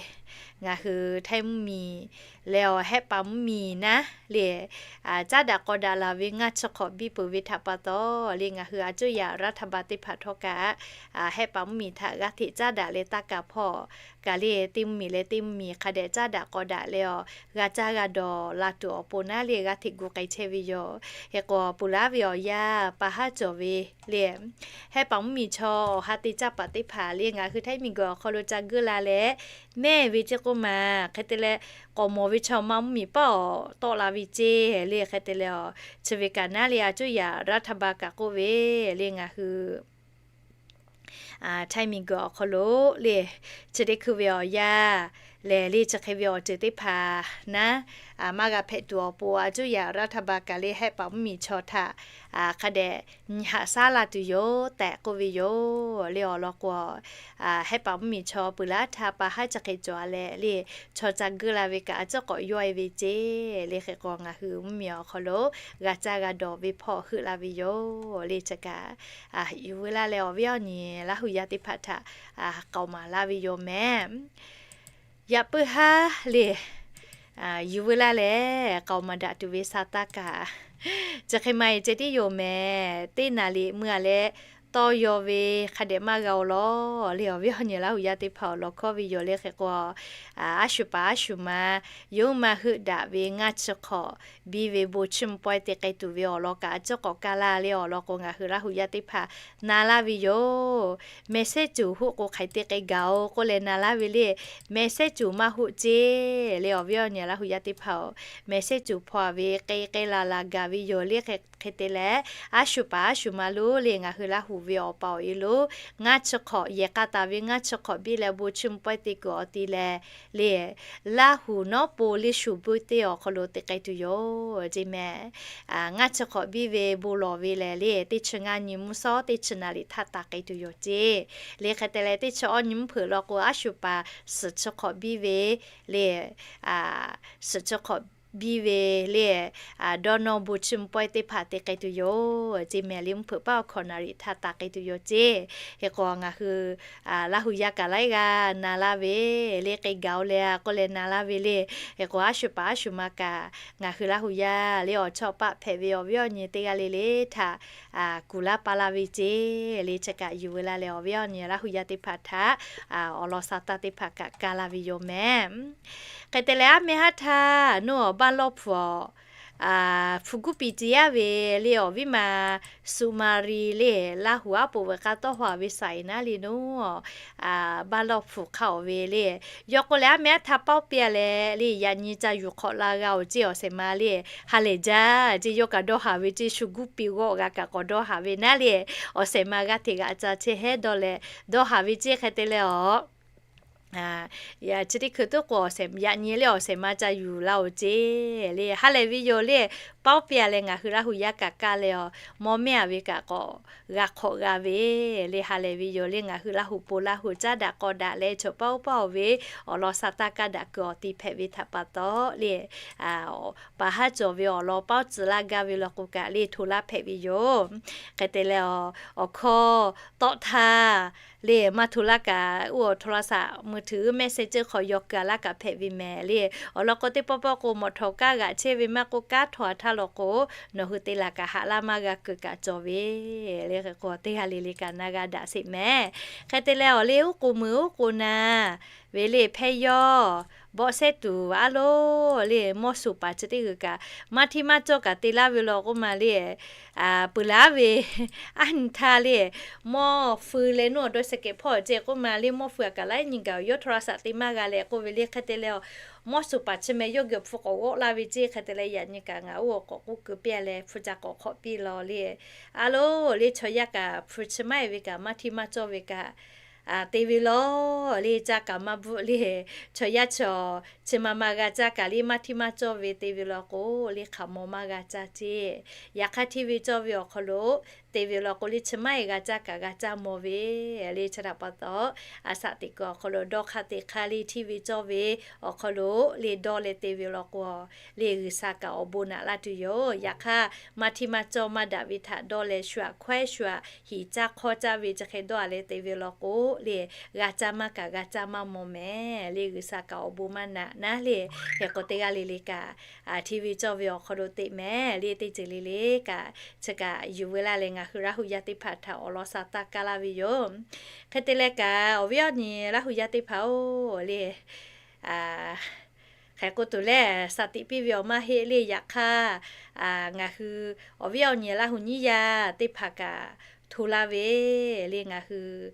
Ngaˬ hui Htaiˇ mvuhˇmiˬ leh awˬ Hehˆ paˍ mvuhˇmiˬ naˉ le, caˉ daꞈ k'aw daꞈ laˬ ve ngaˇ chi hk'awꞈ biˇ peuˬ ve htaꞈ pa taw le, ngaˬ hui a cuˇ yaꞈ รัฐบาล teˇ hpaˍ htawˇ kaꞈ, Hehˆ paˍ mvuhˇmiˬ htaꞈ g'a hteꞈ caˉ daꞈ leh taˇ kaˍ hpawˇ kaꞈ le, teˇ mvuhˇmiˬ leh teˇ mvuhˇmiˬ hk'a dehꞈ caˉ daꞈ k'aw daꞈ leh awˬ g'a caˇ g'a dawˬ la tuˬ awˬ pon naˉ le, g'a hteꞈ gu k'ai chehˇ ve yoˬ. Hk'e k'o, peuˬ laˉ ve awˬ yanˇ pa haˉ cawˬ ve le, Hehˆ paˍ mvuhˇmiˬ chaw awˬ ha te caˇ paˍ teˇ hpaˍ le, ngaˬ hui Htaiˇ miˬguiˬ awˬ hk'aw lo ca geuˆ la leh mehˇ ve ceˇ k'oˆ ma. Hk'e te leh, k'awꞈ mawˬ ve chaw ma mvuhˇmiˬ paˉ awˬ tawˆ la ve ceˇ le. Hk'e te leh, chi ve kaꞈ naˉ le, a cuˇ yaꞈ รัฐบาล kaꞈ k'oˆ ve le, ngaˬ hui Htaiˇ miˬguiˬ awˬ hk'aw lo le, chi teˇ hkui ve awˬ yanˇ lehˬ le, chi hk'e ve awˬ ceuˬ teˇ hpaˍ naˉ maˇ g'a hpehꞈ tuˬ awˬ pon, a cuˇ yaꞈ รัฐบาล kaꞈ le, Hehˆ paˍ mvuhˇmiˬ chaw htaꞈ hk'a dehꞈ nyi haꞈ shaˉ la tuˬ yoˬ tehꞈ k'oˆ ve yoˬ le. Awˬ lawn k'o, Hehˆ paˍ mvuhˇmiˬ chaw peuˬ laˉ htaˇ pa haˉ chi hk'e cawˬ a leh le, chaw ca geuˆ la ve kaꞈ a ciˉ k'awꞈ yawˇ e ve ceˇ le. Hk'e k'o, ngaˬ hui mvuhˇmiˬ awˬ hk'aw lo g'a caˇ g'a dawˬ ve hpawˇ heuˆ la ve yoˬ le. Chi kaꞈ yuˬ veu laˇ leh awˬ viˉ awˬ nyi Laˇ huˍ yaˇ teˇ hpaˍ htaꞈ k'aoˍ maˍ laˇ ve yoˬ mehˍ. Yaꞈ puiˉ haˉ le, yuˬ veu laˇ leh k'aoˍ maˍ daꞈ tuˬ ve sa taˇ kaꞈ, chi hk'e ma e ceh tiˉ yoˬ mehˍ. Teˇ naˍ riˍ mui a leh tawˇ yaw ve hk'a dehꞈ maˇ g'a awˬ lawn le, awˬ viˉ awˬ nyi Laˇ huˍ yaˇ teˇ hpaˍ awˬ lawn hkawˇ ve yoˬ le. Hk'e k'o, a shu paˍ a shu ma yonˉ maˇ heuˆ daꞈ ve ngaˇ chi hk'awꞈ biˇ ve bon chiˇ mvuh pawehˇ te k'ai tuˬ ve awˬ lawn kaꞈ a ciˉ k'awꞈ kaˇ laˇ le. Awˬ lawn k'o, ngaˬ hui Laˇ huˍ yaˇ teˇ hpaˍ na laˇ ve yoˬ. Mehˍ sehˉ cuˬ hoˆ k'o hk'aiˬ te k'ai gaˬ oˬ k'oˆ leh na laˇ ve le. Mehˍ sehˉ cuˬ maˇ hoˆ ceˇ le, awˬ viˉ awˬ nyi Laˇ huˍ yaˇ teˇ hpaˍ-oˬ, mehˍ sehˉ cuˬ hpaw a ve k'ai k'ai laˬ laˬ gaˬ ve yoˬ le. Hk'e te leh, a shu paˍ a shu ma lo le, ngaˬ hui Laˇ huˍ ve awˬ pa awˬ e lo ngaˇ chi hk'awꞈ yehˬ k'a taˍ ve ngaˇ chi hk'awꞈ biˇ leh bon chiˇ mvuh pawehˇ te kuiˬ awˬ ti leh le, Laˇ huˍ nawˉ po le shu buiˇ teˇ awˬ hk'aw lo te k'ai tuˬ yoˬ ceˇ mehˍ. Ngaˇ chi hk'awꞈ biˇ ve bon lawˬ ve lehˬ le, teˇ chi ngaˇ nyi mvuhˇ shawˉ teˇ chi naˍ riˍ htaˇ taˍ k'ai tuˬ yoˬ ceˇ le. Hk'e te leh, teˇ chi awˇ nyi mvuhˇ hpeuꞈ lawn k'o, a shu paˍ suhˍ chi hk'awꞈ biˇ ve le, suhˍ chi hk'awꞈ biˇ ve le, dawˇ nawˇ bon chiˇ mvuh pawehˇ teˇ hpaˍ te k'ai tuˬ yoˬ ceˇ mehˍ le. Mvuhˇ hpeuꞈ paˉ awˬ hkawꞈ naˍ riˍ htaˇ taˍ k'ai tuˬ yoˬ ceˇ. Hk'e k'o, ngaˬ hui Laˇ huˍ yaˇ kaꞈ laiˉ g'aˇ na laˇ ve le, k'ai gaˬ oˬ leh k'oˆ leh na laˇ ve le. Hk'e k'o, a shu paˍ a shu ma kaꞈ ngaˬ hui Laˇ huˍ yaˇ le awˬ chawˇ paˆ hpehꞈ ve awˬ viˉ awˬ nyi teˇ g'aˇ le le htaꞈ kuˬ laˇ pa laˇ ve ceˇ le. Chi kaꞈ yuˬ veu laˇ leh awˬ viˉ awˬ nyi Laˇ huˍ yaˇ teˇ hpaˍ htaꞈ awˬ lawn sa taˇ teˇ hpaˍ kaꞈ kaˇ laˇ ve yoˬ mehˍ. Hk'e te leh, aˉ mehˇ haˉ htaˇ nawˬ awˬ baˇ lawˇ hpu awˬ hpu guˇ piˍ ce yaˇ ve le, awˬ viˉ ma Suˍ ma ri le, Laˇ huˍ aˉ poꞈ veuꞈ k'a tawˇ haˍ ve saiˍ naˉ le, nawˬ baˇ lawˇ hpu hk'aˇ oˬ ve le. Yawˇ k'oˆ leh, aˉ mehˇ aˉ htaˇ paoˉ piˇ a leh le, yaꞈ nyi ca yuˬ hk'awꞈ la g'a oˬ ceˇ, awˬ shehˍ ma le, ha lehˬ jaˇ ceˇ, yawˇ kaꞈ dawˇ haˍ ve ceˇ, shu guˇ piˇ g'awˆ g'a kaꞈ k'awꞈ dawˇ haˍ ve naˉ le, awˬ shehˍ ma g'aˇ hteꞈ g'aꞈ ca chehˇ hehˉ dawˇ leh dawˇ haˍ ve ceˇ. Hk'e te leh awˬ chi teˇ hkui tuˉ k'o, yaꞈ nyi le awˬ shehˍ ma ca yuˬ la oˬ ceˇ le, ha lehˬ ve yoˬ le. Paoˉ piˇ a leh ngaˬ hui Laˇ huˍ yaˇ kaꞈ kaˇ leh awˬ mawˇ mehˇ a ve kaꞈ k'awꞈ g'a hk'awꞈ g'a ve le, ha lehˬ ve yoˬ le. Ngaˬ hui Laˇ huˍ po Laˇ huˍ caˉ daꞈ k'aw daꞈ leh chaw paoˉ paoˉ oˬ ve awˬ lawn sa taˇ kaˇ daꞈ kuiˬ awˬ ti hpehꞈ ve htaꞈ pa taw le, paˍ haˉ cawˬ ve awˬ lawn paoˉ tcuh laˇ gaˇ ve law k'o kaꞈ le, hto laˇ hpehꞈ ve yoˬ. Hk'e te leh, awˬ hkawˇ tawˆ htaˇ le, maˇ hto laˇ kaꞈ, oˇ awˬ โทรศัพท์มือถือ messenger hk'aw yaw keu a laˇ kaꞈ hpehꞈ ve mehˍ le. Awˬ lawn k'o, teˇ pawˆ pawˆ k'o, mawˬ htawnˍ kaˇ g'aꞈ chehˇ ve maˇ k'oˆ, kaˇ htawnˍ a htaˇ law k'o, nawˬ hui te laˬ kaꞈ haꞈ laˇ maˇ g'a keu kaꞈ cawˬ ve le. Hk'e k'o, teˇ g'aˇ le le kaꞈ na g'a daꞈ sheˍ mehˍ. Hk'e te leh awˬ le, uˉ k'oˍ meuˬ uˉ k'oˍ na ve le, hpehˇ yawˇ bawˆ shehˉ tuˬ a loˬ le, mawˇ shuˍ paˍ chi teˇ g'uiˬ kaꞈ maˇ hteˇ maˇ cawˇ kaꞈ te laˇ ve law k'oˆ ma le. Peuˬ laˉ ve aˉ nyi htaˇ le, mawˇ feu leh nuˇ awˬ dawˇ sheh kehˬ hpawˇ ceˇ k'oˆ ma le, mawˇ feu a kaꞈ laiˉ nyi gaˬ yawˇ โทรศัพท์ te maˇ g'a leh k'oˆ ve le. Hk'e te leh, mawˇ shuˍ paˍ chi mehˍ yawˇ geh hpu k'awꞈ g'awˆ laˇ ve ceˇ. Hk'e te leh, yaꞈ nyi kaꞈ ngaˬ oˇ awˬ k'awꞈ k'oˆ keu piˇ a leh hpu ca k'awꞈ hk'awꞈ piˇ law le. A loˬ le, chaw yaˇ kaꞈ hpu chi maˇ e ve kaꞈ maˇ hteˇ maˇ cawˇ ve kaꞈ te ve law le, caˇ kaꞈ maˇ bvuhˆ le. Chaw yaˇ chaw chi ma ma g'a caˇ kaꞈ le, maˇ hteˇ maˇ cawˇ ve te ve law k'o le, hk'aˬ maw maˇ g'a caˇ ceˇ. Yaꞈ hk'aˇ hteˇ ve cawˇ ve awˬ hk'aw lo te ve law k'o le, chi maˇ heˆ g'a caˇ kaꞈ g'a caˇ mawˬ ve le. Chi htaꞈ pa taw, a shaꞈ teꞈ kuiˬ awˬ hk'aw lo dawˇ hk'aˇ teꞈ hk'aˇ le hteˇ ve cawˇ ve awˬ hk'aw lo le dawˇ leh te ve law k'o, le G'uiˬsha kaꞈ awˬ bon naꞈ laˇ tuˬ yoˬ. Yaꞈ hk'aˇ, maˇ hteˇ maˇ cawˇ maˇ daꞈ ve htaꞈ dawˇ leh shu aꞈ hkawehˉ shu aꞈ hiˍ caˇ hk'awˇ caˇ ve chi hk'e dawˇ a leh te ve law k'o le, g'a caˇ maˇ kaꞈ g'a caˇ maˇ mawˬ mehˍ le. G'uiˬsha kaꞈ awˬ bon maˇ naꞈ naˉ le. Hk'e k'o teˇ g'aˇ le le kaꞈ, hteˇ ve cawˇ ve awˬ hk'aw lo teꞈ mehˍ le. Teˇ ceuˬ le le kaꞈ chi kaꞈ yuˬ veu laˇ leh ngaˬ hui Laˇ hu yaˇ teˇ hpaˍ htaꞈ awˬ lawn sha taˇ kaˇ laˇ ve yoˬ. Hk'e te leh kaꞈ, awˬ viˉ awˬ nyi Laˇ hu yaˇ teˇ hpaˍ-oˬ le, hk'e k'o tuˬ lehˬ sha tiꞈ piˇ ve awˬ maˇ heˆ le. Yaꞈ hk'aˇ, ngaˬ hui awˬ viˉ awˬ nyi Laˇ hu nyiˇ yaˇ teˇ hpaˍ kaꞈ hto laˇ ve le. Ngaˬ hui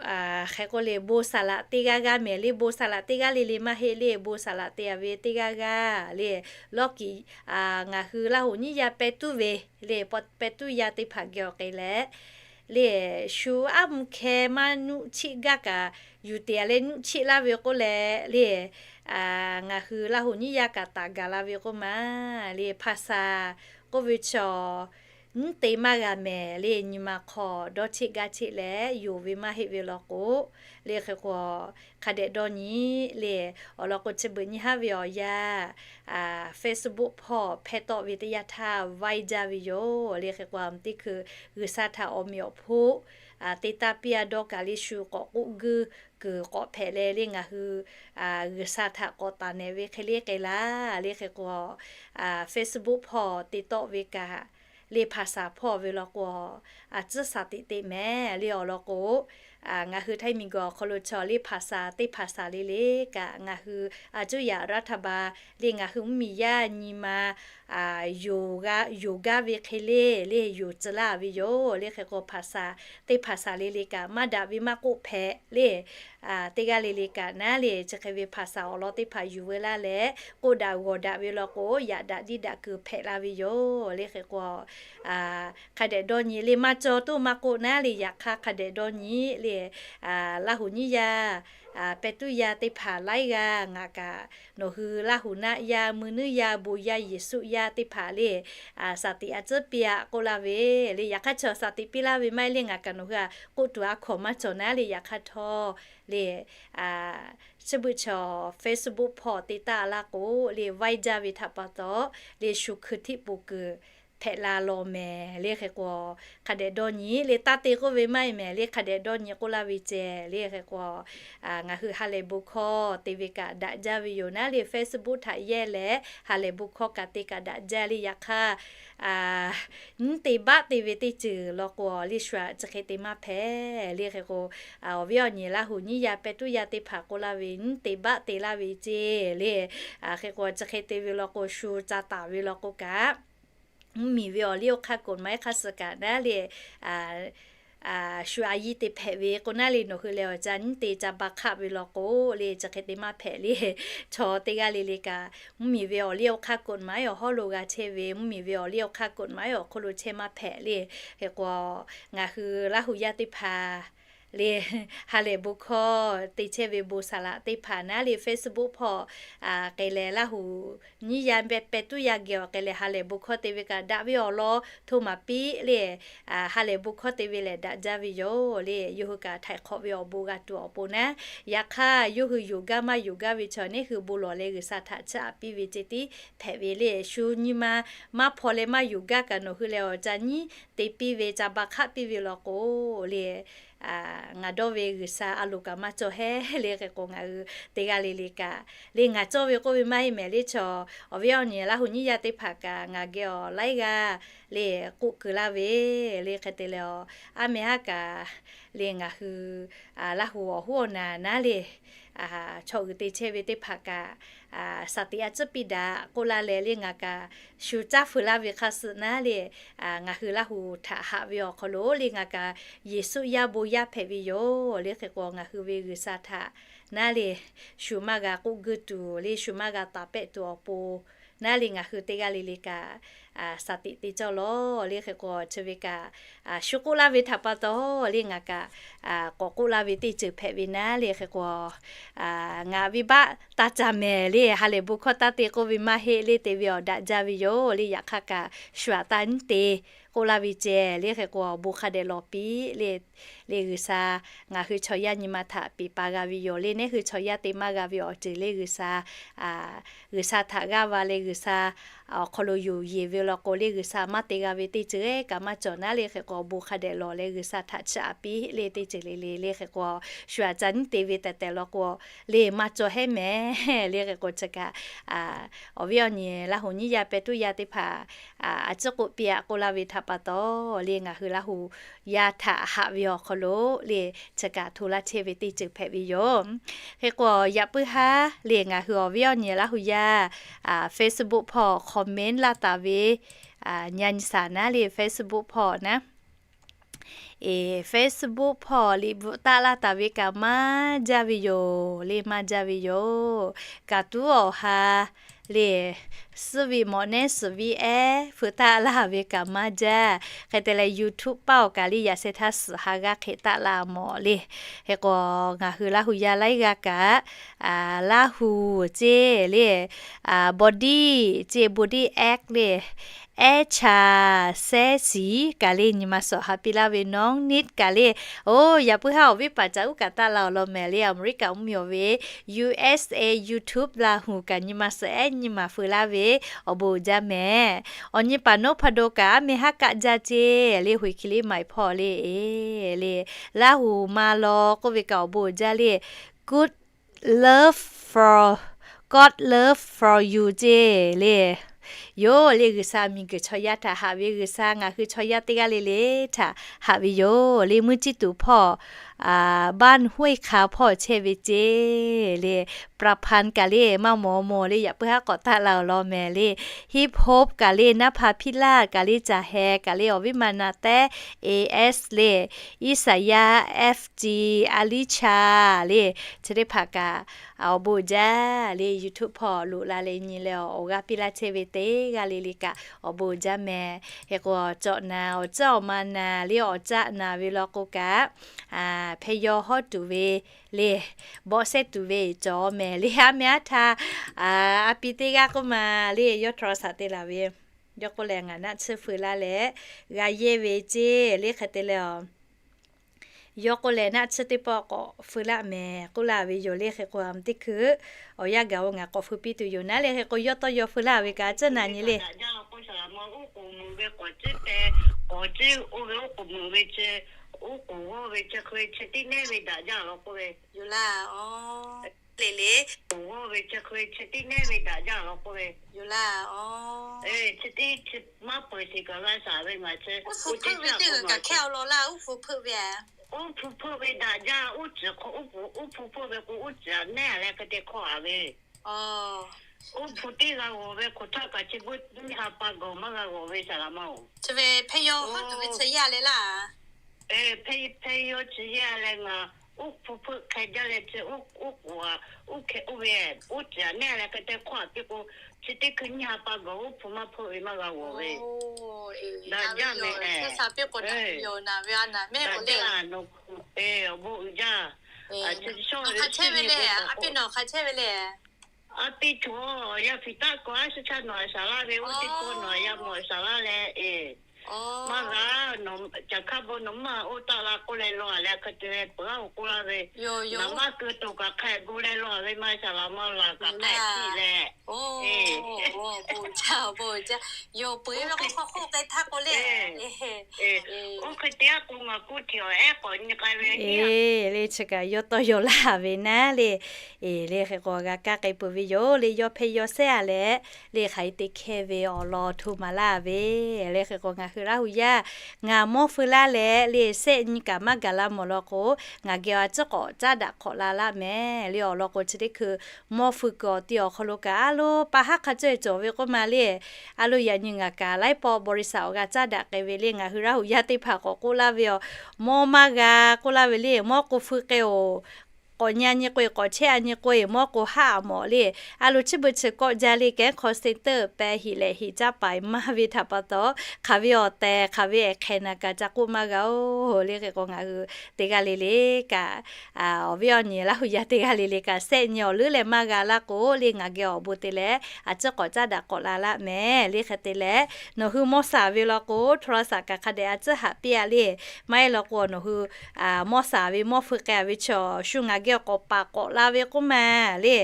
hk'e k'o le bon saˍ laꞈ teˇ g'aˇ g'aˇ mehˍ le. Bon saˍ laꞈ teˇ g'aˇ le le maˇ heˆ le. Bon saˍ laꞈ te a ve teˇ g'aˇ g'aˇ le, lawˇ kiꞈ ngaˬ hui Laˇ hu nyiˇ yaˇ pehˇ tuˉ ve le, pehˇ tuˉ yaˇ teˇ hpaˍ geh awˬ k'e leh le, shu aˉ mvuhˇ hkeh maˇ nuˆ chiˆ gaˇ kaꞈ yuˬ te a leh nuˆ chiˆ laˇ ve k'oˆ leh le, ngaˬ hui Laˇ hu nyiˇ yaˇ kaꞈ taˍ gaˬ la ve k'oˆ ma le. Hpaˍ saˍ k'oˆ ve chaw nyiˉ te maˇ g'a mehˍ le. Nyi ma hk'aw dawˇ cheˆ gaˇ cheˆ leh yonˍ ve maˇ heˆ ve law k'o le. Hk'e k'o, hk'a dehꞈ dawˇ nyi le, awˬ lawn k'o chi beuꞈ nyi haˉ ve awˬ yanˇ Facebook hpawˇ hpehˇ tawˆ ve teˇ yanˇ htaˇ vaiˇ jaˇ ve yoˬ le. Hk'e k'o, teˇ hkui G'uiˬsha htaꞈ awˬ meꞈ awˬ hponˇ te taˇ piˇ a dawˇ kaꞈ le, shu k'awꞈ k'oˆ guiˇ kuiˬ k'awꞈ hpehꞈ leh le, ngaˬ hui G'uiˬsha htaꞈ k'awꞈ taˍ nehˬ ve hk'e le k'ai laˇ le. Hk'e k'o, Facebook hpawˇ te tawˆ ve kaꞈ le, hpaˍ saˍ hpawˇ ve law k'o, a tcuhˉ shaˍ tiꞈ te mehˍ le. Awˬ lawn k'o, ngaˬ hui htaiˇ miˬguiˬ awˬ hk'aw lo chaw le hpaˍ saˍ teˇ hpaˍ saˍ le le kaꞈ, ngaˬ hui a cuˇ yaꞈ raˇ htaˇ ba le, ngaˬ hui mvuhˇmiˬ yaˇ nyi ma yonˍ gaˇ ve hk'e le le, yonˍ tcuh laˇ ve yoˬ le. Hk'e k'o, hpaˍ saˍ teˇ hpaˍ saˍ le le kaꞈ maˇ daꞈ ve maˇ k'oˆ hpehꞈ le. Teˇ g'aˇ le le kaꞈ naˉ le, chi hk'e ve hpaˍ saˍ awˬ lawn teˇ hpaˍ yuˬ veu laˇ leh, k'oˆ daꞈ g'awˬ daꞈ ve law k'o, yaꞈ daꞈ diˇ daꞈ kuiˬ hpehꞈ la ve yoˬ le. Hk'e k'o, hk'a dehꞈ dawˇ nyi le, maˇ cawˬ tuˬ maˇ k'oˆ naˉ le. Yaꞈ hk'aˇ, hk'a dehꞈ dawˇ nyi le, Laˇ hu nyiˇ yaˇ pehˇ tuˉ yaˇ teˇ hpaˍ laiˉ g'aˇ ngaˬ kaꞈ nawˬ hui Laˇ hu naˆ yaˇ, mui nuiˉ yaˇ, bon yaˇ, Yeˍsuˆ yaˇ teˇ hpaˍ le, shaˍ tiꞈ a tcuhˉ piˇ aꞈ k'oˆ laˇ ve le. Yaꞈ hk'aˇ, chaw shaˍ tiꞈ piˇ laˇ ve maˇ heˆ le. Ngaˬ kaꞈ nawˬ hui a k'oˆ tuˬ a hkawˍ maˇ cawˬ naˉ le. Yaꞈ hk'aˇ htawˇ le, chi beuꞈ chaw Facebook hpawˇ te taˇ laˇ k'o le, vaiˇ jaˇ ve htaꞈ pa taw le, shu hkui htiˆ poˬ kuiˬ hpehꞈ la law mehˍ le. Hk'e k'o, hk'a dehꞈ dawˇ nyi le, taˇ te k'oˆ ve maˇ heˆ mehˍ le. Hk'a dehꞈ dawˇ nyi k'oˆ laˇ ve ceh le. Hk'e k'o, ngaˬ hui ha lehˬ bon hkawˇ te ve kaꞈ daꞈ jaˇ ve yoˬ naˉ le. Facebook htaꞈ yehˇ leh ha lehˬ bon hkawˇ kaꞈ te kaꞈ daꞈ jaˇ le. Yaꞈ hk'aˇ, nyiˉ te baˆ te ve teˇ ceuˬ law k'o le, shu aꞈ chi hk'e te maˇ hpehꞈ le. Hk'e k'o, awˬ viˉ awˬ nyi Laˇ hu nyiˇ yaˇ pehˇ tuˉ yaˇ teˇ hpaˍ k'oˆ laˇ ve, nyiˉ te baˆ te laˇ ve ceh le. Hk'e k'o, chi hk'e te ve law k'o, shu ca taˍ ve law k'o kaꞈ, mvuhˇmiˬ ve awˬ liˇ awˬ hk'aˇ กฎหมาย hk'aˇ suh kaꞈ naˉ le, shu a yiˇ te hpehꞈ ve k'o naˉ le, nawˬ hui leh awˬ ca nyiˉ te ca ba hk'aˆ ve law k'o le, chi hk'e te maˇ hpehꞈ le. Chaw teˇ g'aˇ le le kaꞈ, mvuhˇmiˬ ve awˬ liˇ awˬ hk'aˇ กฎหมาย awˬ hawˉ lo g'a chehˇ ve, mvuhˇmiˬ ve awˬ liˇ awˬ hk'aˇ กฎหมาย awˬ hk'oˆ lo chehˇ maˇ hpehꞈ le. Hk'e k'o, ngaˬ hui Laˇ hu yaˇ teˇ hpaˍ le, ha lehˬ bon hkawˇ te chehˇ ve bon saˍ laꞈ teˇ hpaˍ naˉ le, Facebook hpawˇ k'ai leh Laˇ hu nyiˇ yaˇ pehˇ tuˉ yaˇ geh awˬ k'ai leh ha lehˬ bon hkawˇ te ve kaꞈ daꞈ ve awˬ lawn hto maˍ piˇ le. Ha lehˬ bon hkawˇ te ve lehˬ daꞈ jaˇ ve yoˬ le. Yawˇ hui kaꞈ htaiˍ hk'awꞈ ve awˬ bon g'a tuˬ awˬ pon naˉ. Yaꞈ hk'aˇ, yawˇ hui yonˍ gaˇ maˇ yonˍ gaˇ ve chaw neˉ hui bon lawˬ leh G'uiˬsha htaꞈ chiˇ aꞈ piˇ ve ceh tiˉ hpehꞈ ve le. Shu nyi ma maˇ hpaw leh maˇ yonˍ gaˇ kaꞈ nawˬ hui leh awˬ ca nyiˉ te piˇ ve ca ba hk'aˆ piˇ ve law k'o le, ngaˬ dawˇ ve G'uiˬsha a loˍ kaꞈ maˇ cawˬ heˆ le. Hk'e k'o, ngaˬ hui teˇ g'aˇ le le kaꞈ le, ngaˬ cawˇ ve k'oˆ ve maˇ heˆ mehˍ le. Chaw awˬ viˉ awˬ nyi Laˇ hu nyiˇ yaˇ teˇ hpaˍ kaꞈ ngaˬ geh awˬ laiˉ g'aˇ le k'oˆ keu laˇ ve le. Hk'e te leh, aˉ meh haˉ kaꞈ le, ngaˬ hui Laˇ hu awˬ hoˉ awˬ naˍ naˉ le, chaw uiˍ te chehˇ ve teˇ hpaˍ kaꞈ shaˍ tiꞈ a tcuhˉ piˇ daꞈ k'oˆ laˇ leh le, ngaˬ kaꞈ shu caˇ fuiˍ laˇ ve hk'aˇ suh naˉ le, ngaˬ hui Laˇ hu htaꞈ haꞈ ve awˬ hk'aw lo le, ngaˬ kaꞈ Yeˍsuˆ yaˇ bon yaˇ hpehꞈ ve yoˬ le. Hk'e k'o, ngaˬ hui ve G'uiˬsha htaꞈ naˉ le, shu maˇ g'a k'oˆ guˇ tuˬ le, shu maˇ g'a taˍ pehˆ tuˬ awˬ pon naˉ le, ngaˬ hui teˇ g'aˇ le le kaꞈ shaˍ tiꞈ te cawˇ lawˬ le. Hk'e k'o, chi ve kaꞈ shu k'oˆ laˇ ve htaꞈ pa taw le, ngaˬ kaꞈ k'awꞈ k'oˆ laˇ ve teˇ ceuˬ hpehꞈ ve naˉ le. Hk'e k'o, ngaˬ ve baˆ taˇ ca mehˍ le, ha lehˬ bon hkawˇ taˇ te k'oˆ ve maˇ heˆ le, te ve awˬ daꞈ jaˇ ve yoˬ le. Yaꞈ hk'aˇ kaꞈ shu aꞈ taˇ nyiˉ te k'oˆ laˇ ve ceh le. Hk'e k'o awˬ bon hk'a dehꞈ lawˬ piˇ le. Le G'uiˬsha ngaˬ hui chaw yaˇ nyi ma htaꞈ peˍ pa g'a ve yoˬ le. Neˇ hui chaw yaˇ te maˇ g'a ve awˬ ceuˬ le G'uiˬsha, G'uiˬsha htaꞈ g'aˇ va leh G'uiˬsha awˬ hk'aw lo yonˍ yeˬ ve law k'o le G'uiˬsha maˇ te g'a ve teˇ ceuˬ kaꞈ maˇ cawˬ naˉ le. Hk'e k'o awˬ bon hk'a dehꞈ lawˬ leh G'uiˬsha htaꞈ chiˇ aꞈ piˇ le teˇ ceuˬ le le le. Hk'e k'o shu aꞈ ca nyiˉ te ve tehꞈ tehꞈ law k'o le maˇ cawˬ hehˉ mehˍ le. Hk'e k'o chi kaꞈ awˬ viˉ awˬ nyi Laˇ huˍ nyiˇ yaˇ pehˇ tuˉ yaˇ teˇ hpaˍ a ciˉ k'oˆ piˇ aꞈ k'oˆ laˇ ve htaꞈ pa taw le ngaˬ hui Laˇ huˍ yaˇ htaꞈ haꞈ ve awˬ hk'aw lo le chi kaꞈ hto laˇ chehˇ ve teˇ ceuˬ hpehꞈ ve yoˬ. Hk'e k'o yaꞈ puiˉ haˉ le ngaˬ hui awˬ viˉ awˬ nyi Laˇ huˍ yaˇ Facebook hpawˇ comment laˇ taˍ ve nyi a nyi shaˍ naˉ le Facebook hpawˇ naˉ Facebook hpawˇ liꞈ bvuhꞈ taˆ laˇ taˍ ve kaꞈ maˇ jaˇ ve yoˬ le maˇ jaˇ ve yoˬ. Kaꞈ tuˉ awˬ ha le suhˉ ve mawꞈ nehˉ suhˍ viˉ ehˉ feu taˆ laˇ ve kaꞈ maˇ jaˇ. Hk'e te leh YouTube paˆ awˬ kaꞈ le yaꞈ sheh htaˇ suhˍ ha g'aˇ hk'e taˆ la mawˬ le. Hk'e k'o ngaˬ hui Laˇ huˍ yaˇ laiˉ g'aˇ kaꞈ Laˇ huˍ ceˇ le body ceˇ body act le ehˉ chaꞈ sehˉ shiˍ kaꞈ le nyi ma suhˍ ha piˇ laˇ ve nawˉ niˆ kaꞈ le. Oˇ yaꞈ puiˉ haˉ awˬ viˉ paˍ caꞈ uˉ kaꞈ taˆ la awˬ lawn mehˍ le Aˍmeˍriˆkaˍ mvuhˇmiˬ ve U S A YouTube Laˇ huˍ kaꞈ nyi ma suhˍ ehˉ nyi ma feu laˇ ve awˬ bon uiˍ jaˇ mehˍ. Awˬ nyi paˍ Noˉ hpa do kaꞈ aˉ meh haˉ kaˆ jaˇ ceˇ le hoꞈ hki liˇ maiˍ hpawˇ le e le Laˇ huˍ ma law k'oˆ ve kaꞈ awˬ bon uiˍ jaˇ le. Good love for, God love for you ceˇ le. Yoˬ le G'uiˬsha miˬguiˬ chaw yaˇ htaꞈ haꞈ ve G'uiˬsha ngaˬ hui chaw yaˇ teˇ g'aˇ le le htaꞈ haꞈ ve yoˬ le. Mvuhˇ ciˇ tuˬ hpawˇ Ban Huiˉ hk'a hpawˇ chehˇ ve ceˇ le. Pra Phan kaꞈ le maˇ mawˬ mawˬ le yaꞈ puiˉ haˉ k'awꞈ taˆ la awˬ lawn mehˍ le. Hip Hop kaꞈ le Naˉ hpa Hpiˇ laˇ kaꞈ le Caˬ heh kaꞈ le awˬ viˉ ma na tehˉ A S le Iˉsaˍyaˇ F G Aliˇ chaˇ le chi teˇ hpaˍ kaꞈ awˬ bon uiˍ jaˇ le YouTube hpawˇ loꞈ la leh nyi leh awˬ g'aˇ piˇ laˇ chehˇ ve teˇ g'aˇ le le kaꞈ awˬ bon uiˍ jaˇ mehˍ. Hk'e k'o cawꞈ naˍ awˬ caˉ awˬ ma naˍ le awˬ caˆ naˍ ve law k'o kaꞈ hpehˇ yawˇ hawˉ tuˬ ve le bawˆ sehˉ tuˬ ve cawˬ mehˍ le. Aˉ meh aˉ htaˇ a pi teˇ g'aˇ k'oˆ ma le yawˇ htaw shaˍ te laˬ ve. Yawˇ k'oˆ lehˬ ngaˬ naˆ tsuhˇ feu laˇ leh g'a yehˇ ve ceˇ le hk'e te leh a Yawˇ k'oˆ lehˬ naˆ tsuhˇ teˇ pawˆ k'awꞈ feu laˇ mehˍ k'oˆ laˇ ve yoˬ le. Hk'e k'o a teˇ hkui awˬ yanˇ gaˬ-o ngaˬ k'awꞈ feu piˇ tuˬ yoˬ naˉ le. Hk'e k'o yawˇ tawˇ yaw feu laˇ ve kaꞈ a tcuhˉ naˍ nyi le. K'awꞈ ceˇ oˇ ve oˉ k'oˍ meuˍ ve ceh, oˉ k'oˍ g'awˇ ve ceh hk'e ve chi tiˉ nehˉ ve daꞈ jaˇ law k'oˆ ve yoˬ laˇ. Le le, oˉ k'oˍ g'awˇ ve chi hk'e ve chi tiˉ nehˉ ve daꞈ jaˇ law k'oˆ ve yoˬ laˇ. Chi tiˉ chi maˇ peuˬ sheˍ kaꞈ g'a shaˍ ve ngaˬ chi oˇ hpu hpeuˆ ve teˇ g'uiˬ kaꞈ hkehˇ awˬ lawn laˇ. Oˇ hpu hpeuˆ ve, oˇ hpu hpeuˆ ve daꞈ jaˇ. Oˇ ceuˬ hk'aw oˇ hpu, oˇ hpu hpeuˆ ve k'o oˇ ceuˬ a nehˉ leh hk'e te hk'awˇ a ve oˇ hpu teˇ g'a g'awˬ ve hk'oꞈ htaˇ kaꞈ chi beuꞈ nyiˇ ha pa gawˬ maˇ g'a g'awˬ ve shaˍ laꞈ ma-oˬ. Chi ve hpehˇ yawˇ hawˉ tuˬ ve chi yaˇ leh laˇ. Hpehˇ, hpehˇ yawˇ chi yaˇ leh ngaˬ oˇ hpu hpeuˆ hk'e jaˇ leh chi oˇ k'oˍ a, oˇ hk'e oˇ ve, oˇ ceuˬ a nehˉ leh hk'e te hk'awˇ a piˇ k'o, chi teˇ hkui nyiˇ ha pa gawˬ oˇ hpu maˇ hpeuˆ ve maˇ g'a g'awˬ ve. Daꞈ jaˇ mehˍ. Awˬ bon uiˍ jaˇ. Chi shawˇ ve chi nyi ve a piˇ nawˬ hk'a chehˇ ve le. A piˇ cawˬ yaˇ hpiˍ taˆ kawꞈ a shu chaˇ nawˬ a shaˍ laˇ ve oˇ teˇ pawˆ nawˬ a yaˇ mawˬ a shaˍ laˇ leh e maˇ g'a, caˬ hkaˇ bon nawˬ maˇ oˇ taˆ la k'oˆ leh law a leh hk'e te leh peuˬ a oˬ k'oˆ laˇ ve, nawˬ maˇ keu toˬ kaꞈ hk'a bon leh law a ve maˇ shaˍ laꞈ ma laˬ kaꞈ hk'a tiˆ leh. Awˬ bon uiˍ jaˇ, awˬ bon uiˍ jaˇ. Yawˇ peuˬ ve k'o hk'aw hk'oˆ k'ai htaˇ k'o le. Oˇ hk'e te a k'o ngaˬ kuˇ htiꞈ awˬ ehˉ k'awꞈ nyi k'ai ve le. Chi kaꞈ yawˇ tawˇ yaw laˇ ve naˉ le. E le hk'e k'o g'a kaˇ k'ai peuˬ ve yoˬ le. Yawˇ hpehˇ yawˇ sehˉ a leh le hk'aˬ hk'e te hkehˇ ve awˬ lawn hto maˍ laˇ ve le. Hk'e k'o ngaˬ hui Laˇ huˍ yaˇ ngaˬ mawˇ feu laˇ leh le sehˆ nyi kaꞈ maˇ gaˬ la mawˬ law k'o, ngaˬ geh a ciˉ k'awꞈ caˉ daꞈ hk'awꞈ la laˇ mehˍ le. Awˬ lawn k'o chi teˇ hkui mawˇ feu kuiˬ awˬ ti awˬ hk'aw lo kaꞈ a lo pa haˉ hk'a cawehˇ cawˬ ve k'oˆ ma le. A lo yaꞈ nyi ngaˬ kaꞈ laiˉ pawˆ บริษัท awˬ g'a caˉ daꞈ k'ai ve le. Ngaˬ hui Laˇ huˍ yaˇ teˇ hpaˍ k'awꞈ k'oˆ laˇ ve a, mawˇ maˇ g'a k'oˆ laˇ ve le. Mawˇ k'o feu k'ai-oˬ. k'awꞈ nyi a nyi k'o-e, k'awꞈ chehˇ a nyi k'o-e, mawˇ k'o haˆ a mawˬ le. A loˍ chi beuꞈ chi kawˆ jaˇ le kehˉ call center pehˇ hiꞈ lehˬ hiꞈ caˇ paˍ maˇ ve htaꞈ pa taw, hk'aˬ ve awˬ tehˬ hk'aˬ ve ehˍ hk'ehꞈ naˍ kaꞈ ca k'oˆ maˇ g'a-oˬ le. Hk'e k'o ngaˬ hui teˇ g'aˇ le le kaꞈ, awˬ viˉ awˬ nyi Laˇ hu yaˇ teˇ g'aˇ le le kaꞈ sehˆ nyi awˬ leuˉ leh maˇ g'a laˇ k'o le, ngaˬ geh awˬ bon te leh a ciˉ k'awꞈ caˉ daꞈ k'awꞈ la laˇ mehˍ le. Hk'e te leh nawˬ hui mawˇ saˍ ve law k'o, โทรศัพท์ kaꞈ hk'a dehꞈ a ciˉ haꞈ piˇ a le. Maˇ heˆ law k'o nawˬ hui mawˇ saˍ ve mawˇ feu k'ai a ve chaw shu ngaˬ geh k'awꞈ paˍ k'awꞈ la ve k'oˆ ma le.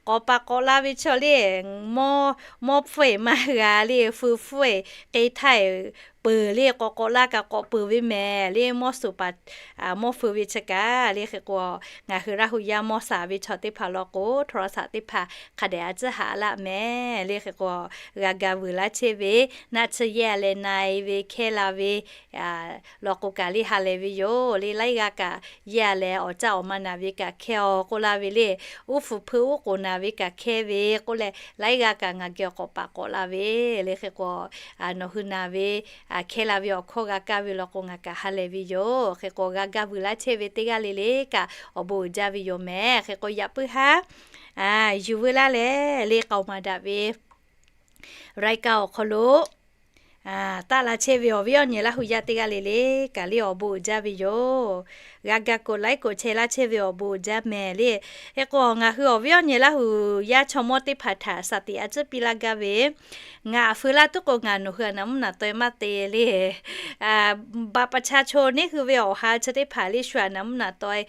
K'awꞈ paˍ k'awꞈ la ve chaw le, mawˇ, mawˇ hpfuhˇ-eˬ maˇ g'a le, feu hpfuhˇ-eˬ k'e htaˇ-eˬ peuˬ le, k'awꞈ k'awꞈ la kaꞈ k'awꞈ peuˬ ve mehˍ le, mawˇ suˍ paˍ mawˇ feu ve chi kaꞈ le. Hk'e k'o ngaˬ hui Laˇ hu yaˇ mawˇ saˍ ve chaw teˇ hpaˍ law k'o, โทรศัพท์ teˇ hpaˍ hk'a dehꞈ a ciˉ haꞈ laˇ mehˍ le. Hk'e k'o g'a ga vuiˬ laˇ chehˇ ve, naˆ tsuhˇ yehˇ leh na-e ve hkehˇ la ve law k'o kaꞈ le ha lehˬ ve yoˬ le. Laiˉ g'aˇ kaꞈ yehˇ leh awˬ caˇ awˬ ma naˬ ve kaꞈ hkehˇ-aw k'oˆ laˇ ve le. Uˉ fuˍ hpeu uˉ k'oˍ naˬ ve kaꞈ hkehˇ ve k'oˆ leh, laiˉ g'aˇ kaꞈ ngaˬ geh awˬ k'awꞈ paˍ k'awꞈ la ve le. Hk'e k'o nawˬ hui naˬ ve hkehˇ la ve awˬ hkawˇ g'a kaˇ ve law k'o ngaˬ kaꞈ ha lehˬ ve yoˬ. Hk'e k'o g'a ga vuiˬ laˇ chehˇ ve teˇ g'aˇ le le kaꞈ awˬ bon uiˍ jaˇ ve yoˬ mehˍ. Hk'e k'o yaꞈ puiˉ haˉ yuˬ veu laˇ leh le k'aoˍ maˍ daꞈ ve raiˍ kaꞈ awˬ hk'aw lo taˆ la chehˇ ve awˬ viˉ awˬ nyi Laˇ hu yaˇ teˇ g'aˇ le le kaꞈ le awˬ bon uiˍ jaˇ ve yoˬ. G'a ga กดไลค์ กดแชร์ laˇ chehˇ ve awˬ bon uiˍ jaˇ mehˍ le. Hk'e k'o ngaˬ hui awˬ viˉ awˬ nyi Laˇ hu yaˇ chaw mawˇ teˇ hpaˍ htaꞈ saˍ tiꞈ a ciˉ piˇ laˇ gaˇ ve, ngaˬ aꞈ feu laˇ tuˉ k'o ngaˬ nawˬ hui aꞈ naˍ mvuhˇ naˍ taweh maˇ te le. Baꞈ pa cha cho neˉ hui ve awˬ ha chi teˇ hpaˍ le shu aꞈ naˍ mvuhˇ naˍ taweh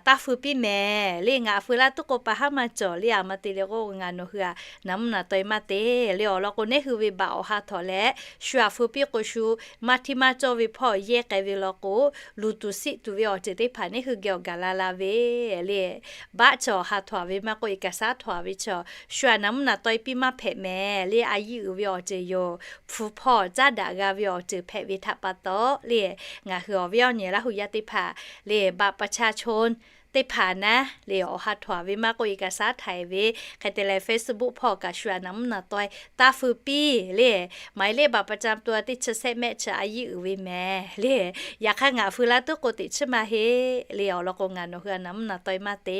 taˇ feu piˇ mehˍ le. Ngaˬ aꞈ feu laˇ tuˉ k'o pa haˉ maˇ cawˬ le. Aˬ ma te le k'o ngaˬ nawˬ hui aꞈ naˍ mvuhˇ naˍ taweh maˇ te le. Awˬ lawn k'o neˉ hui ve baꞈ awˬ ha htawnˍ leh shu aꞈ feu piˇ k'o shu maˇ hteˇ maˇ cawˇ ve hpawˇ yehˇ k'ai ve law k'o, luˬ tuˬ siˆ tuˬ ve awˬ ceuˬ teˇ hpaˍ neˉ hui geh awˬ gaˬ la la ve le. Baˆ chaw awˬ ha htawnˍ ve maˇ k'oˆ, เอกสาร htawnˍ ve chaw shu aꞈ naˍ mvuhˇ naˍ taweh piˇ maˇ hpehꞈ mehˍ le. A yiˇ uiˍ ve awˬ ceuˬ yoˬ. Hpu hpawˇ caˉ daꞈ g'a ve awˬ ceuˬ hpehꞈ ve htaꞈ pa taw le, ngaˬ hui awˬ viˉ awˬ nyi Laˇ hu yaˇ teˇ hpaˍ le, baꞈ pa cha cho teˇ hpaˍ naˉ le awˬ ha htawnˍ ve maˇ k'oˆ, เอกสาร htaꞈ e ve, hk'e te leh Facebook hpawˇ kaꞈ shu aꞈ naˍ mvuhˇ naˍ taweh taˇ feu piˇ le. หมายเลขบัตรประจำตัว teˇ chi sehˆ mehˆ chi a yiˇ uiˍ ve mehˍ le. Yaꞈ hk'aˇ ngaˬ feu laˇ tuˉ k'o teꞈ chiˉ maˇ heˆ le. Awˬ lawn k'o ngaˬ nawˬ hui aꞈ naˍ mvuhˇ naˍ taweh maˇ te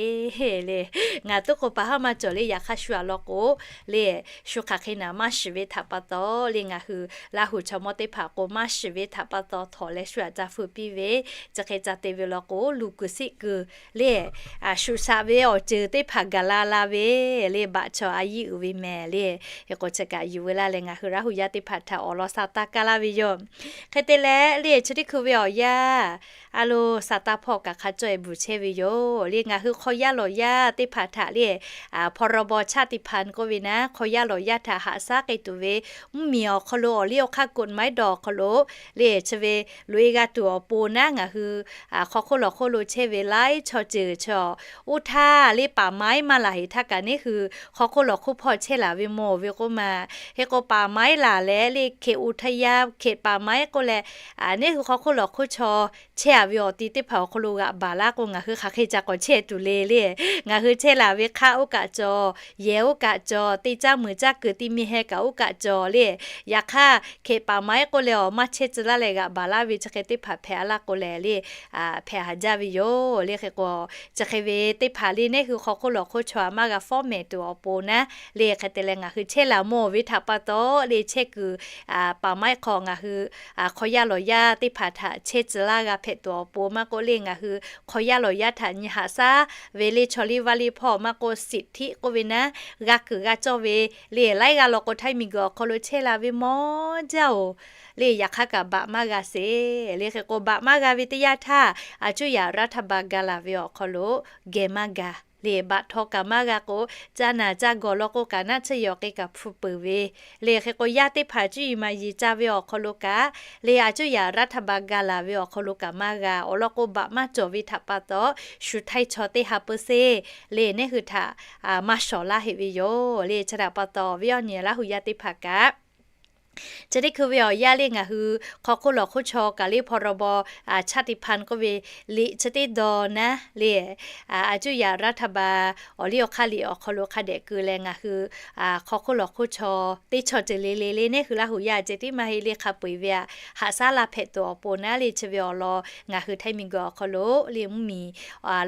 le. Ngaˬ tuˉ k'o pa haˉ maˇ cawˬ le. Yaꞈ hk'aˇ shu aꞈ lawn k'o le, shu hk'aˬ hk'e naˍ maˇ shiˍ ve htaꞈ pa taw le, ngaˬ hui Laˇ hu chaw mawˇ teˇ hpaˍ k'o maˇ shiˍ ve htaꞈ pa taw htawnˍ leh shu aꞈ ca feu piˇ ve, chi hk'e ca te ve law k'o luˬ kuiˬ siˆ kuiˬ le, shuˍ shaꞈ ve awˬ ceuˬ teˇ hpaˍ gaˬ la la ve le, baꞈ chaw a yiˇ uiˍ ve mehˍ le. Hk'e k'o chi kaꞈ yuˬ veu laˇ leh ngaˬ hui Laˇ hu yaˇ teˇ hpaˍ htaꞈ awˬ lawn sa taˇ kaˇ laˇ ve yoˬ. Hk'e te leh le chi teˇ hkui ve awˬ yanˇ a lo sa taˇ hpawˇ kaꞈ hk'a cawˇ e bvuhˬ chehˇ ve yoˬ le. Ngaˬ hui hk'aw yaˇ lawˬ yaˇ teˇ hpaˍ htaꞈ le พรบ ชาติพันธุ์ k'oˆ ve naˉ, hk'aw yaˇ lawˬ yaˇ htaꞈ haꞈ shaˉ k'ai tuˬ ve mvuhˇmiˬ awˬ hk'aw lo awˬ liˇ awˬ hk'aˇ กฎหมาย dawˬ awˬ hk'aw lo le, chi ve loꞈ-e g'a tuˬ awˬ pon naˉ ngaˬ hui hk'aw hk'oˆ lawˬ hk'oˆ lo chehˇ ve laiˉ chaw ceuˬ chaw, oˇ htaˇ le ป่าไม้ maˇ laˬ heˍ htaˇ kaꞈ neˉ hui hk'aw hk'oˆ lawˬ hk'oˆ hpawˇ chehˇ laˬ ve mawˬ ve k'oˆ ma. Hk'e k'o ป่าไม้ laˬ leh le เขตอุทยาน เขตป่าไม้ k'oˆ leh neˉ hui hk'aw hk'oˆ lawˬ hk'oˆ chaw chehˇ a ve awˬ ti teˇ hpaˍ awˬ hk'aw lo g'aꞈ baˬ laˇ k'o, ngaˬ hui hk'aˬ hk'e ca k'awꞈ chehˇ tuˬ le le. Ngaˬ hui chehˇ laˬ ve hk'aˆ oˇ kaꞈ cawˬ, yehˬ oˇ kaꞈ cawˬ, teˇ caˇ muiˬ caˇ kuiˬ ti mi heh kaꞈ oˇ kaꞈ cawˬ le. Yaꞈ hk'aˇ เขตป่าไม้ k'oˆ leh awˬ maˇ chehˇ tcuh laˇ leh g'aꞈ baˬ laˇ ve chi hk'e teˇ hpaˍ hpehꞈ a laˇ k'o lehˬ le, hpehꞈ haˍ jaˇ ve yoˬ le. Hk'e k'o chi hk'e ve teˇ hpaˍ le neˉ hui hk'aw hk'oˆ lawˬ hk'oˆ chaw aꞈ maˇ g'a fawˉ mehˍ tuˬ awˬ pon naˉ le, hk'e te leh ngaˬ hui chehˇ laˬ mawˬ ve htaꞈ pa taw le, chehˇ kuiˬ ป่าไม้ hk'aw ngaˬ hui hk'aw yaˇ lawˬ yaˇ teˇ hpaˍ htaꞈ chehˇ tcuh laˇ g'a hpehꞈ tuˬ awˬ pon maˇ k'oˆ le, ngaˬ hui hk'aw yaˇ lawˬ yaˇ htaꞈ nyi haꞈ shaˉ ve le, chaw liˇ vaˇ liˇ hpawˇ maˇ k'oˆ, สิทธิ k'oˆ ve naˉ, g'a kuiˬ g'a cawˇ ve le, laiˉ g'aˇ law k'o Htaiˇ miˬguiˬ awˬ hk'aw lo chehˇ la ve mawˬ jaˇ-oˬ le. Yaꞈ hk'aˇ kaꞈ baꞈ maˇ g'a sheˍ le. Hk'e k'o baꞈ maˇ g'a ve teˇ yanˇ htaˇ, a cuˇ yaꞈ รัฐบาล ga laˬ ve awˬ hk'aw lo geh maˇ ga le. Baꞈ htaw kaꞈ maˇ g'a k'o, caˇ naˬ caˇ gawˬ law k'o kaꞈ naˆ tsuhˇ yehˬ awˬ k'e kaꞈ hpu peuˬ ve le. Hk'e k'o yaˇ teˇ hpaˍ cuˇ yiˍ maˍ yiˍ ca ve awˬ hk'aw lo kaꞈ le, a cuˇ yaꞈ รัฐบาล ga laˬ ve awˬ hk'aw lo kaꞈ maˇ g'a. Awˬ lawn k'o baꞈ maˇ cawˬ ve htaꞈ pa taw, shu Htaiˇ chaw teˇ ha เปอร์เซ็นต์ le neˉ hui htaꞈ maˇ shawˍ laˇ heˆ ve yoˬ le. Chi htaꞈ pa taw awˬ viˉ awˬ nyi Laˇ hu yaˇ teˇ hpaˍ kaꞈ Chi teˇ hkui ve awˬ yanˇ le ngaˬ hui hk'aw hk'oˆ lawˬ hk'oˆ chaw kaꞈ le พรบ ชาติพันธุ์ k'oˆ ve liꞈ chi teˇ daw naˉ le, a cuˇ yaꞈ รัฐบาล awˬ liˇ awˬ hk'aˇ liꞈ awˬ hk'aw lo hk'a dehꞈ keu leh ngaˬ hui hk'aw hk'oˆ lawˬ hk'oˆ chaw teˇ chaw ceuˬ le le le neˇ hui Laˇ huˍ yaˇ ceh tiˉ maˇ heˆ le hk'a peu-eˬ ve a haꞈ shaˉ laˇ hpehꞈ tuˬ awˬ pon naˉ le chi ve awˬ lawn ngaˬ hui Htaiˇ miˬguiˬ awˬ hk'aw lo le mvuhˇmiˬ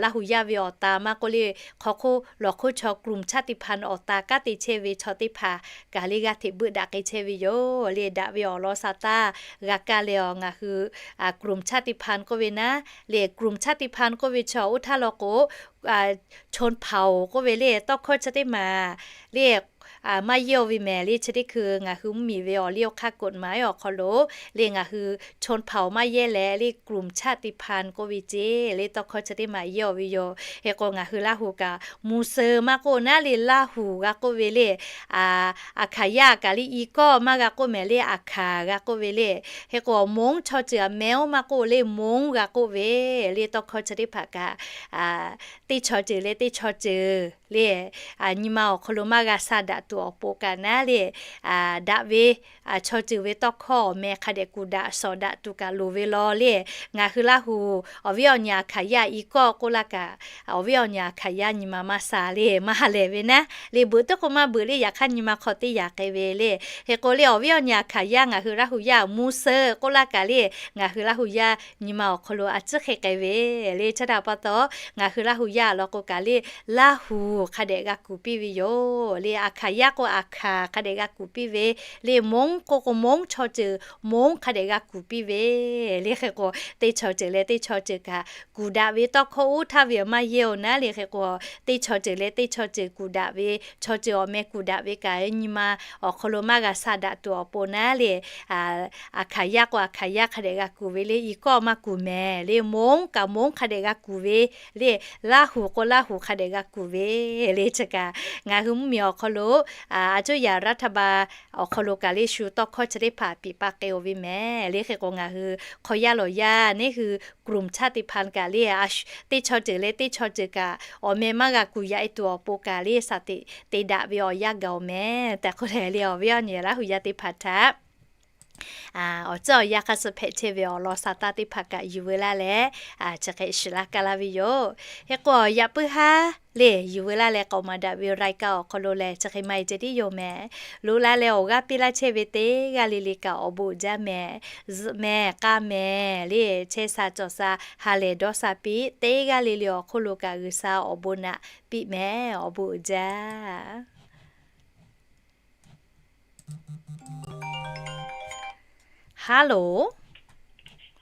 Laˇ huˍ yaˇ ve awˬ ta maˇ k'oˆ le hk'aw hk'oˆ lawˬ hk'oˆ chaw กลุ่มชาติพันธุ์ awˬ ta kanˉ te chehˇ ve chaw teˇ hpaˍ kaꞈ le g'aˇ hteꞈ beuˆ daꞈ k'ai chehˇ ve yoˬ le. Daꞈ ve awˬ lawn sa taˇ g'a kaˇ leh awˬ ngaˬ hui กลุ่มชาติพันธุ์ k'oˆ ve naˉ le กลุ่มชาติพันธุ์ k'oˆ ve chi oˇ htaˇ law k'o ชนเผ่า k'oˆ ve le tawˇ hkawˇ chi teˇ maˬ le maˇ yehˇ-oˬ ve mehˍ le chi teˇ hkui ngaˬ hui mvuhˇmiˬ ve awˬ liˇ awˬ hk'aˇ กฎหมาย awˬ hk'aw lo le ngaˬ hui ชนเผ่า maˇ yehˇ leh le กลุ่มชาติพันธุ์ k'oˆ ve ceˇ le tawˇ hkawˇ chi teˇ maˬ yehˇ-oˬ ve yoˬ. Hk'e k'o ngaˬ hui Laˇ huˍ kaꞈ มูเซอร์ maˇ k'oˆ naˉ le Laˇ huˍ g'a k'oˆ ve le อาขายะ kaꞈ le i kawˇ maˇ g'a k'oˆ mehˍ le อาขา g'a k'oˆ ve le. Hk'e k'o มงค์ chaw ceuˬ a meh-oˬ maˇ k'oˆ le มงค์ g'a k'oˆ ve le tawˇ hkawˇ chi teˇ hpaˍ kaꞈ teˇ chaw ceuˬ leh teˇ chaw ceuˬ le nyi ma awˬ hk'aw lo maˇ g'a sha daꞈ tuˬ awˬ pon kaꞈ naˉ le daꞈ ve chaw ceuˬ ve tawˇ hkawˇ awˬ meh hk'a dehꞈ kuˬ daꞈ shawˍ daꞈ tuˬ kaꞈ loˍ ve law le. Ngaˬ hui Laˇ huˍ awˬ viˉ awˬ nyi อาขายะ i kawˇ k'oˆ laˇ kaꞈ awˬ viˉ awˬ nyi อาขายะ nyi ma maˇ sha le maˇ ha lehˬ ve naˉ le beuꞈ teˇ k'o maˇ beuꞈ le yaꞈ hk'aˇ nyi ma hk'aw teˇ yaꞈ k'ai ve le. Hk'e k'o le awˬ viˉ awˬ nyi อาขายะ ngaˬ hui Laˇ huˍ yaˇ มูเซอร์ k'oˆ laˇ kaꞈ le ngaˬ hui Laˇ huˍ yaˇ nyi ma awˬ hk'aw lo a ciˉ hk'e k'ai ve le. Chi htaꞈ pa taw ngaˬ hui Laˇ huˍ yaˇ law k'o kaꞈ le Laˇ huˍ hk'a dehꞈ g'a kuˬ piˇ ve yoˬ le. อาขายะ k'o อาขา hk'a dehꞈ g'a kuˬ piˇ ve le มงค์ k'o k'o มงค์ chaw ceuˬ มงค์ hk'a dehꞈ g'a kuˬ piˇ ve le. Hk'e k'o teˇ chaw ceuˬ leh teˇ chaw ceuˬ kaꞈ kuˬ daꞈ ve tawˇ hkawˇ oˇ htaˇ ve maˇ yehˇ-oˬ naˉ le. Hk'e k'o teˇ chaw ceuˬ leh teˇ chaw ceuˬ kuˬ daꞈ ve chaw ceuˬ awˬ meh kuˬ daꞈ ve kaꞈ nyi ma awˬ hk'aw lo maˇ g'a sha daꞈ tuˬ awˬ pon naˉ le อาขายะ k'o อาขายะ hk'a dehꞈ g'a kuˬ ve le i kawˇ maˇ kuˬ mehˍ le มงค์ kaꞈ มงค์ hk'a dehꞈ g'a kuˬ ve le Laˇ huˍ k'o Laˇ huˍ hk'a dehꞈ g'a kuˬ ve le. Chi kaꞈ ngaˬ hui mvuhˇmiˬ awˬ hk'aw lo a cuˇ yaꞈ รัฐบาล awˬ hk'aw lo kaꞈ le shu tawˇ hkawˇ chi teˇ hpaˍ piˍ pa k'ai-oˬ ve mehˍ le. Hk'e k'o ngaˬ hui hk'aw yaˇ lawˬ yaˇ neˇ hui กลุ่มชาติพันธุ์ kaꞈ le teˇ chaw ceuˬ leh teˇ chaw ceuˬ kaꞈ awˬ meh maˇ g'a kuˬ yaꞈ-e tuˬ awˬ pon kaꞈ le shaˍ teꞈ te daꞈ ve awˬ yanˇ gaˬ-oˬ mehˍ tehꞈ k'oˆ leh le awˬ viˉ awˬ nyi Laˇ huˍ yaˇ teˇ hpaˍ htaꞈ awˬ tcuhˉ awˬ yanˇ hk'a suh hpehꞈ chehˇ ve awˬ lawn sa taˇ teˇ hpaˍ kaꞈ yuˬ veu laˇ leh chi hk'e shiˍ laˇ kaˇ laˇ ve yoˬ. Hk'e k'o yaꞈ puiˉ haˉ le yuˬ veu laˇ leh k'aoˍ maˍ daꞈ ve รายการ awˬ hk'aw lo lehˬ chi hk'e maˇ heˆ ceh tiˉ yoˬ mehˍ. Loꞈ la leh awˬ g'aˇ piˇ laˇ chehˇ ve teˇ g'aˇ le le kaꞈ awˬ bon uiˍ jaˇ mehˍ. Zuhꞈ mehˍ k'a mehˍ le chehˇ sha cawˬ sha ha lehˬ dawˇ sha piˇ teˇ g'aˇ le le awˬ hk'oˆ lo kaꞈ G'uiˬsha awˬ bon naꞈ piˇ mehˍ. Awˬ bon uiˍ jaˇ. Hello.